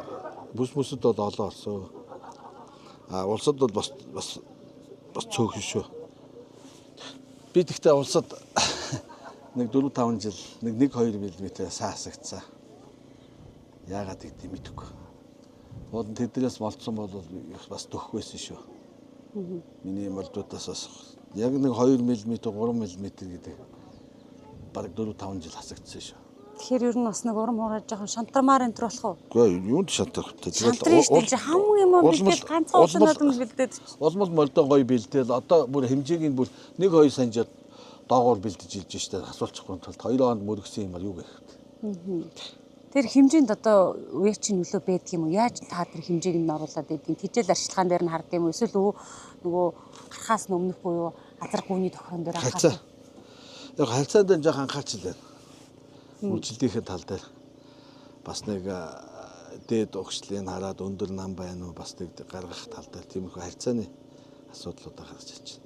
бүс бүсэд бол олон орсон. А улсад бол бас бас бас цөөхөн шүү. Би тэгтээ улсад нэг 4 5 жил нэг 1 2 мм саасагцсан. Яагаад гэдгийг мэдэхгүй. Уул нь тэднээс болцсон бол бас дөхөх байсан шүү. Миний мордуудаас бас яг нэг 2 мм 3 мм гэдэг бараг 4 5 жил хасагдсан шүү. Тэгэхээр ер нь бас нэг урам хуурай жоохон шантармаар энэ төр болох уу? Үгүй юунд шантрах вэ? Шантрын шүү дээ. Хамгийн юм бэлдээд ганцхан улсанаад нь бэлдээд. Улмал молдоо гоё бэлдээл. Одоо бүр хэмжээг нь бүр 1 2 санжаад доогоор бэлдэж илж штэ асуулчихгүй тулд 2 онд мөргсөн юм аа юу гэх вэ? Тэр хэмжээнд одоо үе чинь нөлөө байдаг юм уу? Яаж та тэр хэмжээг нь оруулаад байдгийг тэжээл арчилгаан дээр нь хард юм уу? Эсвэл нөгөө гарахаас нь өмнөх буюу азар гүний тохирон дээр анхаарах. Яг харилцаан дээр жоохон анхаарч л байна. Үйлчлэлийнхээ тал дээр бас нэг дээд угшлыг хараад өндөр нам байна уу бас нэг гаргах тал дээр тиймэрхүү харилцааны асуудлуудаа гарч ирж байна.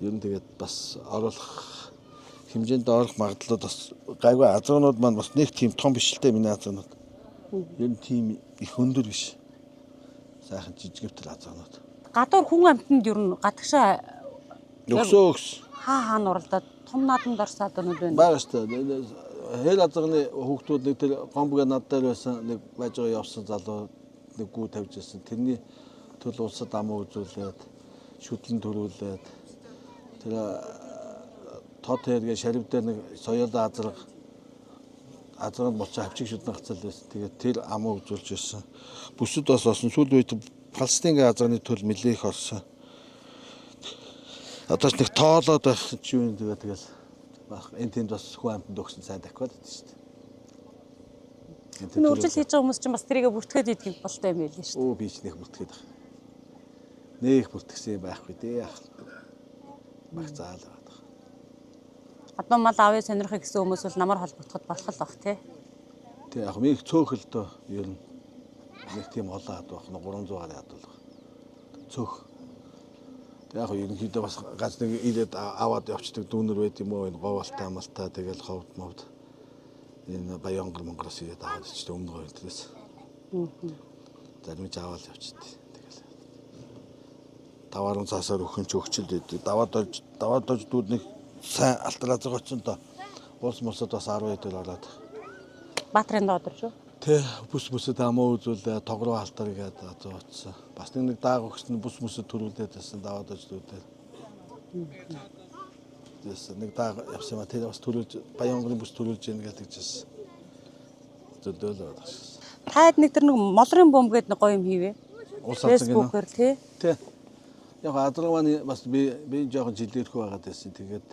Ер нь тэгээд бас оруулах хэмжээнд орох магадлал бас гайгүй азуунууд маань бас нэг тийм том биш л дээ миний азуунууд. Ер нь тийм их өндөр биш. Сайхан жижигвтэл азуунууд. Гадуур хүн амьтанд ер нь гадагшаа Өгсөө өгс. Хаа хаана уралдаад том наадамд орсон адуунууд байна. Бага шүү дээ. Хэл азганы хүүхдүүд нэг тэр гомбог над дээр байсан нэг байж байгаа явсан залуу нэг гүү тавьж ирсэн. Тэрний төл улсад амуу үзүүлээд шүтлэн төрүүлээд тэр тод хэргээ шарив дээр нэг соёлоо азраг азраг болчих авчиг шүдэн гацал байсан. Тэгээд тэр амуу үзүүлж ирсэн. Бүсэд бас олсон. Сүүл үед Палестингийн азрагны төл нэлээх орсон. Одоо ч нэг тоолоод байх чи юу юм тэгэл энэ тэнд бас хүн амьтанд өгсөн сайн дахиад байдаг шүү дээ. Энэ үржил хийж байгаа хүмүүс чинь бас тэрийгэ бүртгээд идэх болтой юм байл шүү дээ. Өө би ч нэг бүртгээд байх. Нэх бүртгэсэн юм байхгүй дээ. Баг заал байгаа. Адуу мал авъя сонирхох гэсэн хүмүүс бол намар холбогдоход болох л бах тий. Тий яг нэг цөөх л дөө ер нь нэг тийм олон адуу байх 300 гаруй адуу л баг. Цөөх. Тэг яг ерөнхийдөө бас гац нэг ирээд аваад явцдаг дүүнер байд юм уу энэ говьалтай амалтай тэгэл ховд мовд энэ Баянгар Монголоос ирээд аваад ичдэг өмнө говь тэрээс. Зарим ч аваад явчихдээ. Тэгэл тавааран цаасаар өхөн ч өгчл байдаг. Даваад дож дүүд нэг сайн алтар азар очсон доо. Улс мусад бас 10 хэд ороод. Баатрын доод шүү. Тэ бүс бүсэд амуу үзүүлээ тогроо алтар гээд азуу очсон. Бас нэг дааг өгсөн бүс бүсэд төрүүлээд байсан даваад дож дүүдээ. Тэс нэг дааг явсан юм а тэр бас төрүүлж Баянгарын бүс төрүүлж ийн гэж тэгжсэн. Зөдөөл байгаа шээ. Таад нэг тэр нэг молрын бомб гэдэг нэг гоё юм хийвэ. Улс алсан гинэ. Facebook-ээр тий. Тий. Яг азраг маань бас би жоохон жилээрхүү байгаад байсан. Тэгээд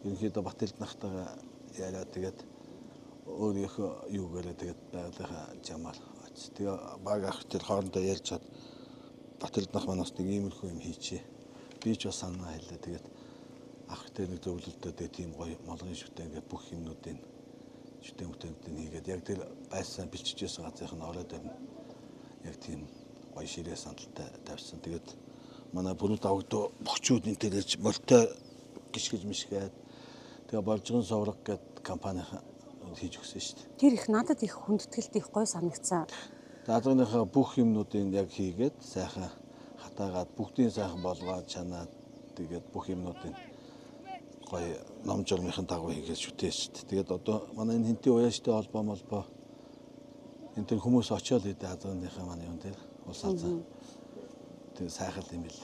ерөнхийдөө Батэлднахтайгаа яриад тэгээд өөрийнхөө юугаараа тэгээд байгалийнхаа жамаар очив. Тэгээ баг ах тэр хоорондоо ярьж чад Батэлднах маань бас нэг иймэрхүү юм хийчихье. Би ч бас санаа хэллээ. Тэгээд ах тэр нэг зөвлөлтөө тэгээд тийм гоё молгын шүтээ ингээд бүх юмнуудыг шүтээ мүтээнүүдийг хийгээд яг тэр байсан бэлчижсэн газрынх нь ороод ирнэ. Яг тийм гоё ширээ сандалтай тавьсан. Тэгээд манай бүрүүд авагдуу бохчууд энэ тэрэж морьтой гიშгэж мишгээд тэгээ Болжгон соврог гэд компани хийж өгсөн шүү дээ. Тэр их надад их хүндэтгэлт их гоё санагдсан. Даалгаврынхаа бүх юмнуудыг яг хийгээд сайхан хатаагаад бүгдийн сайхан болгоод чанаад тэгээд бүх юмнуудыг гоё ном журмынхын дагуу хийгээд шүтээ шүү дээ. Тэгээд одоо манай энэ хинтийн уяаштай холбоо молбоо энэ төр хүмүүс очиод идэв азгааныхаа манай юм дээр улс азаа. Тэгээд сайхан юм бил.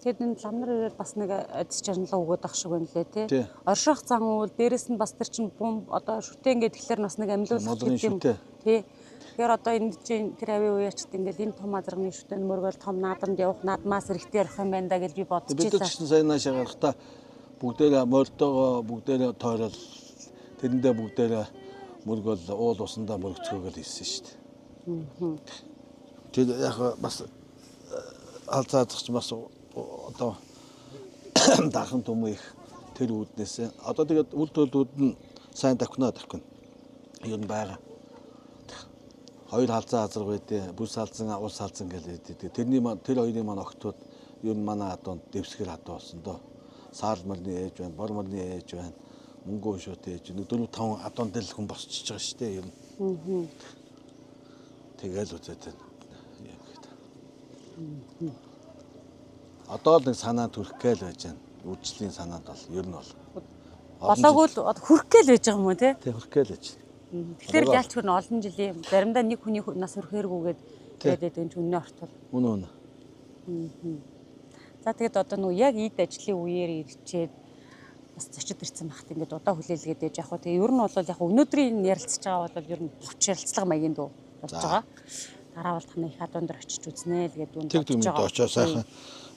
Тэгэд энэ ламнар ирээд бас нэг адис чарналаа өгөөд ах шиг байна лээ тий. Орших зан уул дээрэс нь бас тэр чинь бум одоо шүтээ ингээд тэгэхээр бас нэг амьлуулах гэдэг юм тий. Тэгэхээр одоо энэ чинь тэр авийн уяачд ингээд энэ том азарганы шүтээнд мөргөөл том наадамд явах наадмаас эрэхтэй явах юм байна да гэж би бодож байлаа. Бид ч гэсэн сайн наашаа гарахдаа бүгдээрээ морьтойгоо бүгдээрээ тойрол тэрэндээ бүгдээрээ мөргөөл уул усандаа мөргцөөгөл хийсэн шүү дээ. Тэр яг бас алзаазах ч бас одоо дархан түмэн их тэр үүднээс одоо тэгээд үл төлдүүд нь сайн давхнаа давхна. Ер нь байгаа. Хоёр халзан азраг байдیں۔ Бүс халзан, улс халзан гэж байдаг. Тэрний маань тэр хоёрын маань октод ер нь манай адуунд дэвсгэр адуу болсон доо. Саал морины ээж байна, бор морины ээж байна, мөнгө уншуутай ээж. Нэг 4 5 адуунд л хүн босчиж байгаа шүү дээ ер нь. Тэгэл үзээд байна. Одоо л нэг санаа төрөх гээл байж байна. Үйлчлэлийн санаанд бол ер нь бол болоогүй л хүрэх гээл байж байгаа юм уу те? Тэг хүрэх гээл байж. Тэгэхээр л ялч хүрнэ олон жилийн заримдаа нэг хүний нас хүрэхээргүйгээд тэгээд байдаг юм чи үнэ ортол. Үнэ үнэ. За тэгэд одоо нөгөө яг эд ажлын үеэр ирчээд Бас зочид ирсэн багт ингээд удаа хүлээлгээд ээж яг хөө тэгээ ер нь бол яг өнөөдрийн энэ ярилцж байгаа бол ер нь хувч ярилцлага маягийн дүү болж байгаа. Дараа бол таны их адуун дээр очиж үзнэ л гэдэг үнд Тэг тэг мэд очоо сайхан.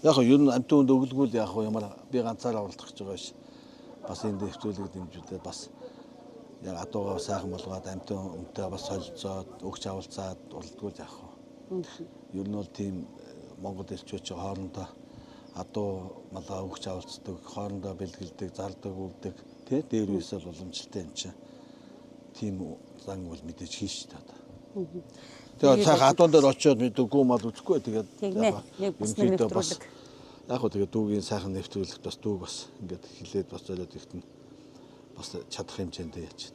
Яг нь ер нь амтан хүнд өглгүй л яг нь ямар би ганцаараа уралдах гэж байгаа ш. Бас энэ дэвтүүлэг дэмжүүлээд бас яг адуугаа сайхан болгоод амтан өмтэй бас солилцоод өгч авалцаад уралдгүй л яг нь. Ер нь бол тийм Монгол элчүүд чи хоорондоо адуу малаа өгч авалцдаг, хоорондоо бэлгэлдэг, зардаг, үлдэг тий дээр үесэл уламжлалтай юм чинь. Тийм зан бол мэдээж хийн шүү дээ одоо. Тэгээд сайхан адуун дээр очиод мэдээгүй мал үзэхгүй тэгээд Нэг бас нэвтрүүлэг. Яг хөө тэгээд дүүгийн сайхан нэвтрүүлэгт бас дүүг бас ингээд хилээд бас зориод ихтэн бас чадах хэмжээндээ яаж.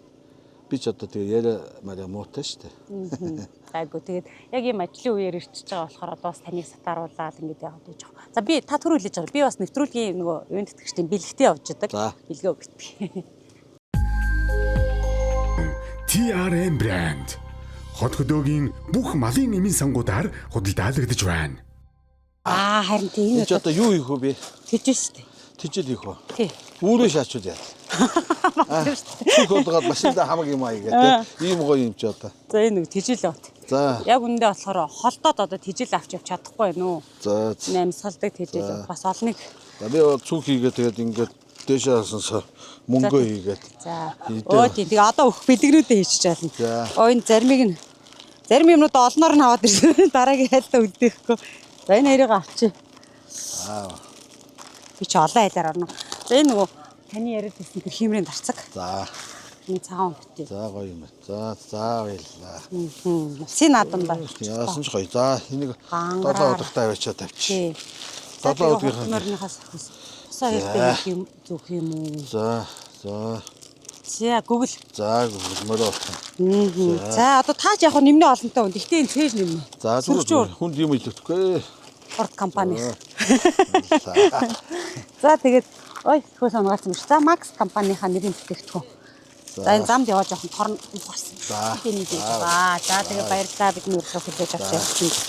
Би ч одоо тэгээ яриа маря муутай шүү дээ. Гайгүй тэгээд яг ийм ажлын үеэр ирчихэж байгаа болохоор одоо бас таныг сатааруулаад ингээд яваад байж байгаа. За би та түр хүлээж байгаа. Би бас нэвтрүүлгийн нөгөө юун тэтгэгчдийн бэлэгтээ явж идэг. Бэлгээ өгдөг. TRM брэнд хот хөдөөгийн бүх малын эмийн сангуудаар худалдаалагдаж байна. Аа харин тийм энэ ч одоо юу хийх вэ би? Тэжээ шүү дээ. Тэжэл хийх үү? Тий. Үүрээ шаачвал яа. Бүх болгоод машиндаа хамаг юм аа гэдэг. Ийм гоё юм чи одоо. За энэ нэг тэжээл авт. За. Яг үүндээ болохоор холдоод одоо тэжээл авч явж чадахгүй байна уу? За. Намсгалдаг тэжээл бас олныг. За би бол цүнх хийгээ тэгээд ингээд дээшээ хасансаа мөнгөө хийгээд. За. Өө тийм тэгээ одоо өгөх бэлгнүүдээ хийчих жаална. За. Өө энэ заримыг нь зарим юмнууд олноор нь аваад ирсэн. Дараагийн хайлтаа үлдээхгүй. За энэ хоёрыг авчи. Аа. Би чи олон хайлаар орно. За энэ нөгөө таны яриад байсан тэр хиймрийн дарцаг. За. Энэ цагаан өнгөтэй. За гоё юм. За за баярлалаа. Усын наадамдаа. Яасан ч гоё. За энийг 7 удагтаа аваачаа тавьчих. 7 удагийнхаа морийнхаас тусаа хэрэгтэй юм зүөх юм уу? За за. За Google. За Google мөрөө. За одоо тааж яг нэмнэ олонтой хүн. Гэхдээ энэ цээж нэмнэ. За зүгээр хүнд юм илүүтэхгүй. Урд компани. За тэгээд ой хөөс унгаалсан биш. За Max компанийнхаа нэрийн бүтээгдэхүүн. За энэ замд яваа жоохон торн гарсан. За. За за тэгээ баярлалаа бидний урилга хүлээж авч явчихсан.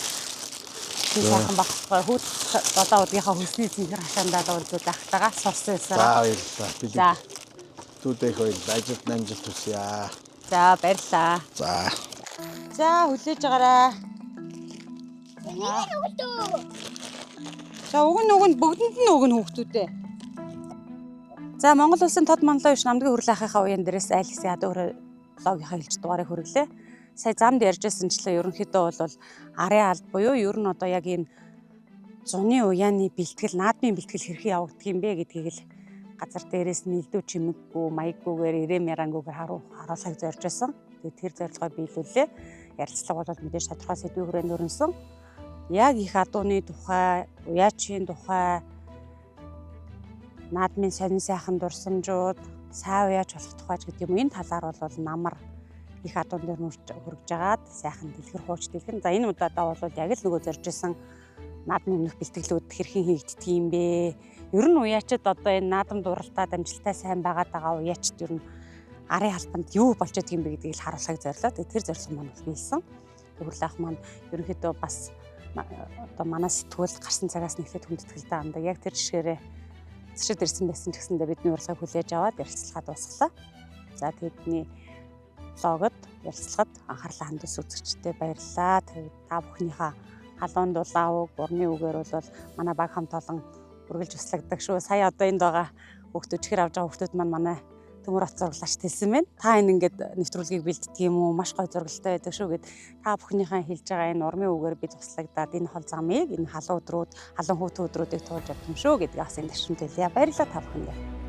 Би сайхан багхгүй хүүд 7 удгийнхаа хөлсний цэнхэр хашаандаа уулзуул ахтайгаа сурсан За баярлалаа. За. Зүудэх баярлалаа. Ажилд амжилт хүсье. За баярлалаа. За. За хүлээж агаарай. За өгөн өгөн бүгдэнд нь өгөн хүүхдүүдээ. За Монгол улсын тод манлай биш намдгийн хүрэл ахынхаа уян дээрээс айл хэсгийн ядуу хүрээ блогийнхаа хэлж дугаарыг хүргэлээ. Сая замд ярьжсэнчлээ ерөнхийдөө бол арын алд буюу ер нь одоо яг энэ зуны уяаны бэлтгэл, наадмын бэлтгэл хэрхэн явагддаг юм бэ гэдгийг л газар дээрээс нь элдв чимэггүй, маяггүйгээр, ирэм ярангүйгээр харуулахыг зорж байсан. Тэгээд тэр зорилгоо биелүүллээ. Ярилцлага бол мэдээж тодорхой сэдвийн хүрээнд өрнөсөн. Яг их адууны тухай, уяачийн тухай, наадмын сонин сайхан дурсамжууд, сай уяач болох тухай ч гэдэг юм уу энэ талаар бол намар их адуун дээр хүргэж агаад сайхан дэлгэр хууч дэлгэн. За энэ удаадаа бол яг л нөгөө зорж исэн наадмын өмнөх бэлтгэлүүд хэрхэн хийгддэг юм бэ? Ер нь уяачид одоо энэ наадамд уралдаад амжилттай сайн байгаад байгаа уяачид ер нь арын албанд юу болж байдаг юм бэ гэдгийг л харуулахыг зорилоо. Тэгээд тэр зорилго маань бол биелсэн. Төгрөл ах маань ерөнхийдөө бас одоо манай сэтгүүл гарсан цагаас нэхлээд хүндэтгэлтэй хандаг. Яг тэр жишгээрээ зочид ирсэн байсан ч гэсэндээ бидний урилгыг хүлээж аваад ярилцлага дуусгалаа. За тэдний блогод ярилцлагад анхаарлаа хандуулсан үзэгчдэд баярлалаа. Тэгээд та бүхнийхээ халуун дулаан үг, урмын үгээр бол манай баг хамт олон үргэлж туслагддаг шүү. Сая одоо энд байгаа хүүхдүүд чихэр авж байгаа хүүхдүүд маань манай Төмөр хот зураглаач хэлсэн байна. Та энэ ингээд нэвтрүүлгийг бэлддэг юм уу? Маш гоё зургалтай байдаг шүү гэд та бүхнийхээ хэлж байгаа энэ урмын үгээр би туслагдаад энэ хол замыг, энэ халуун өдрүүд, халуун хүүтэн өдрүүдийг туулж явах юм шүү гэдгийг бас энэ ташрамт хэлье. Баярлалаа та бүхэндээ.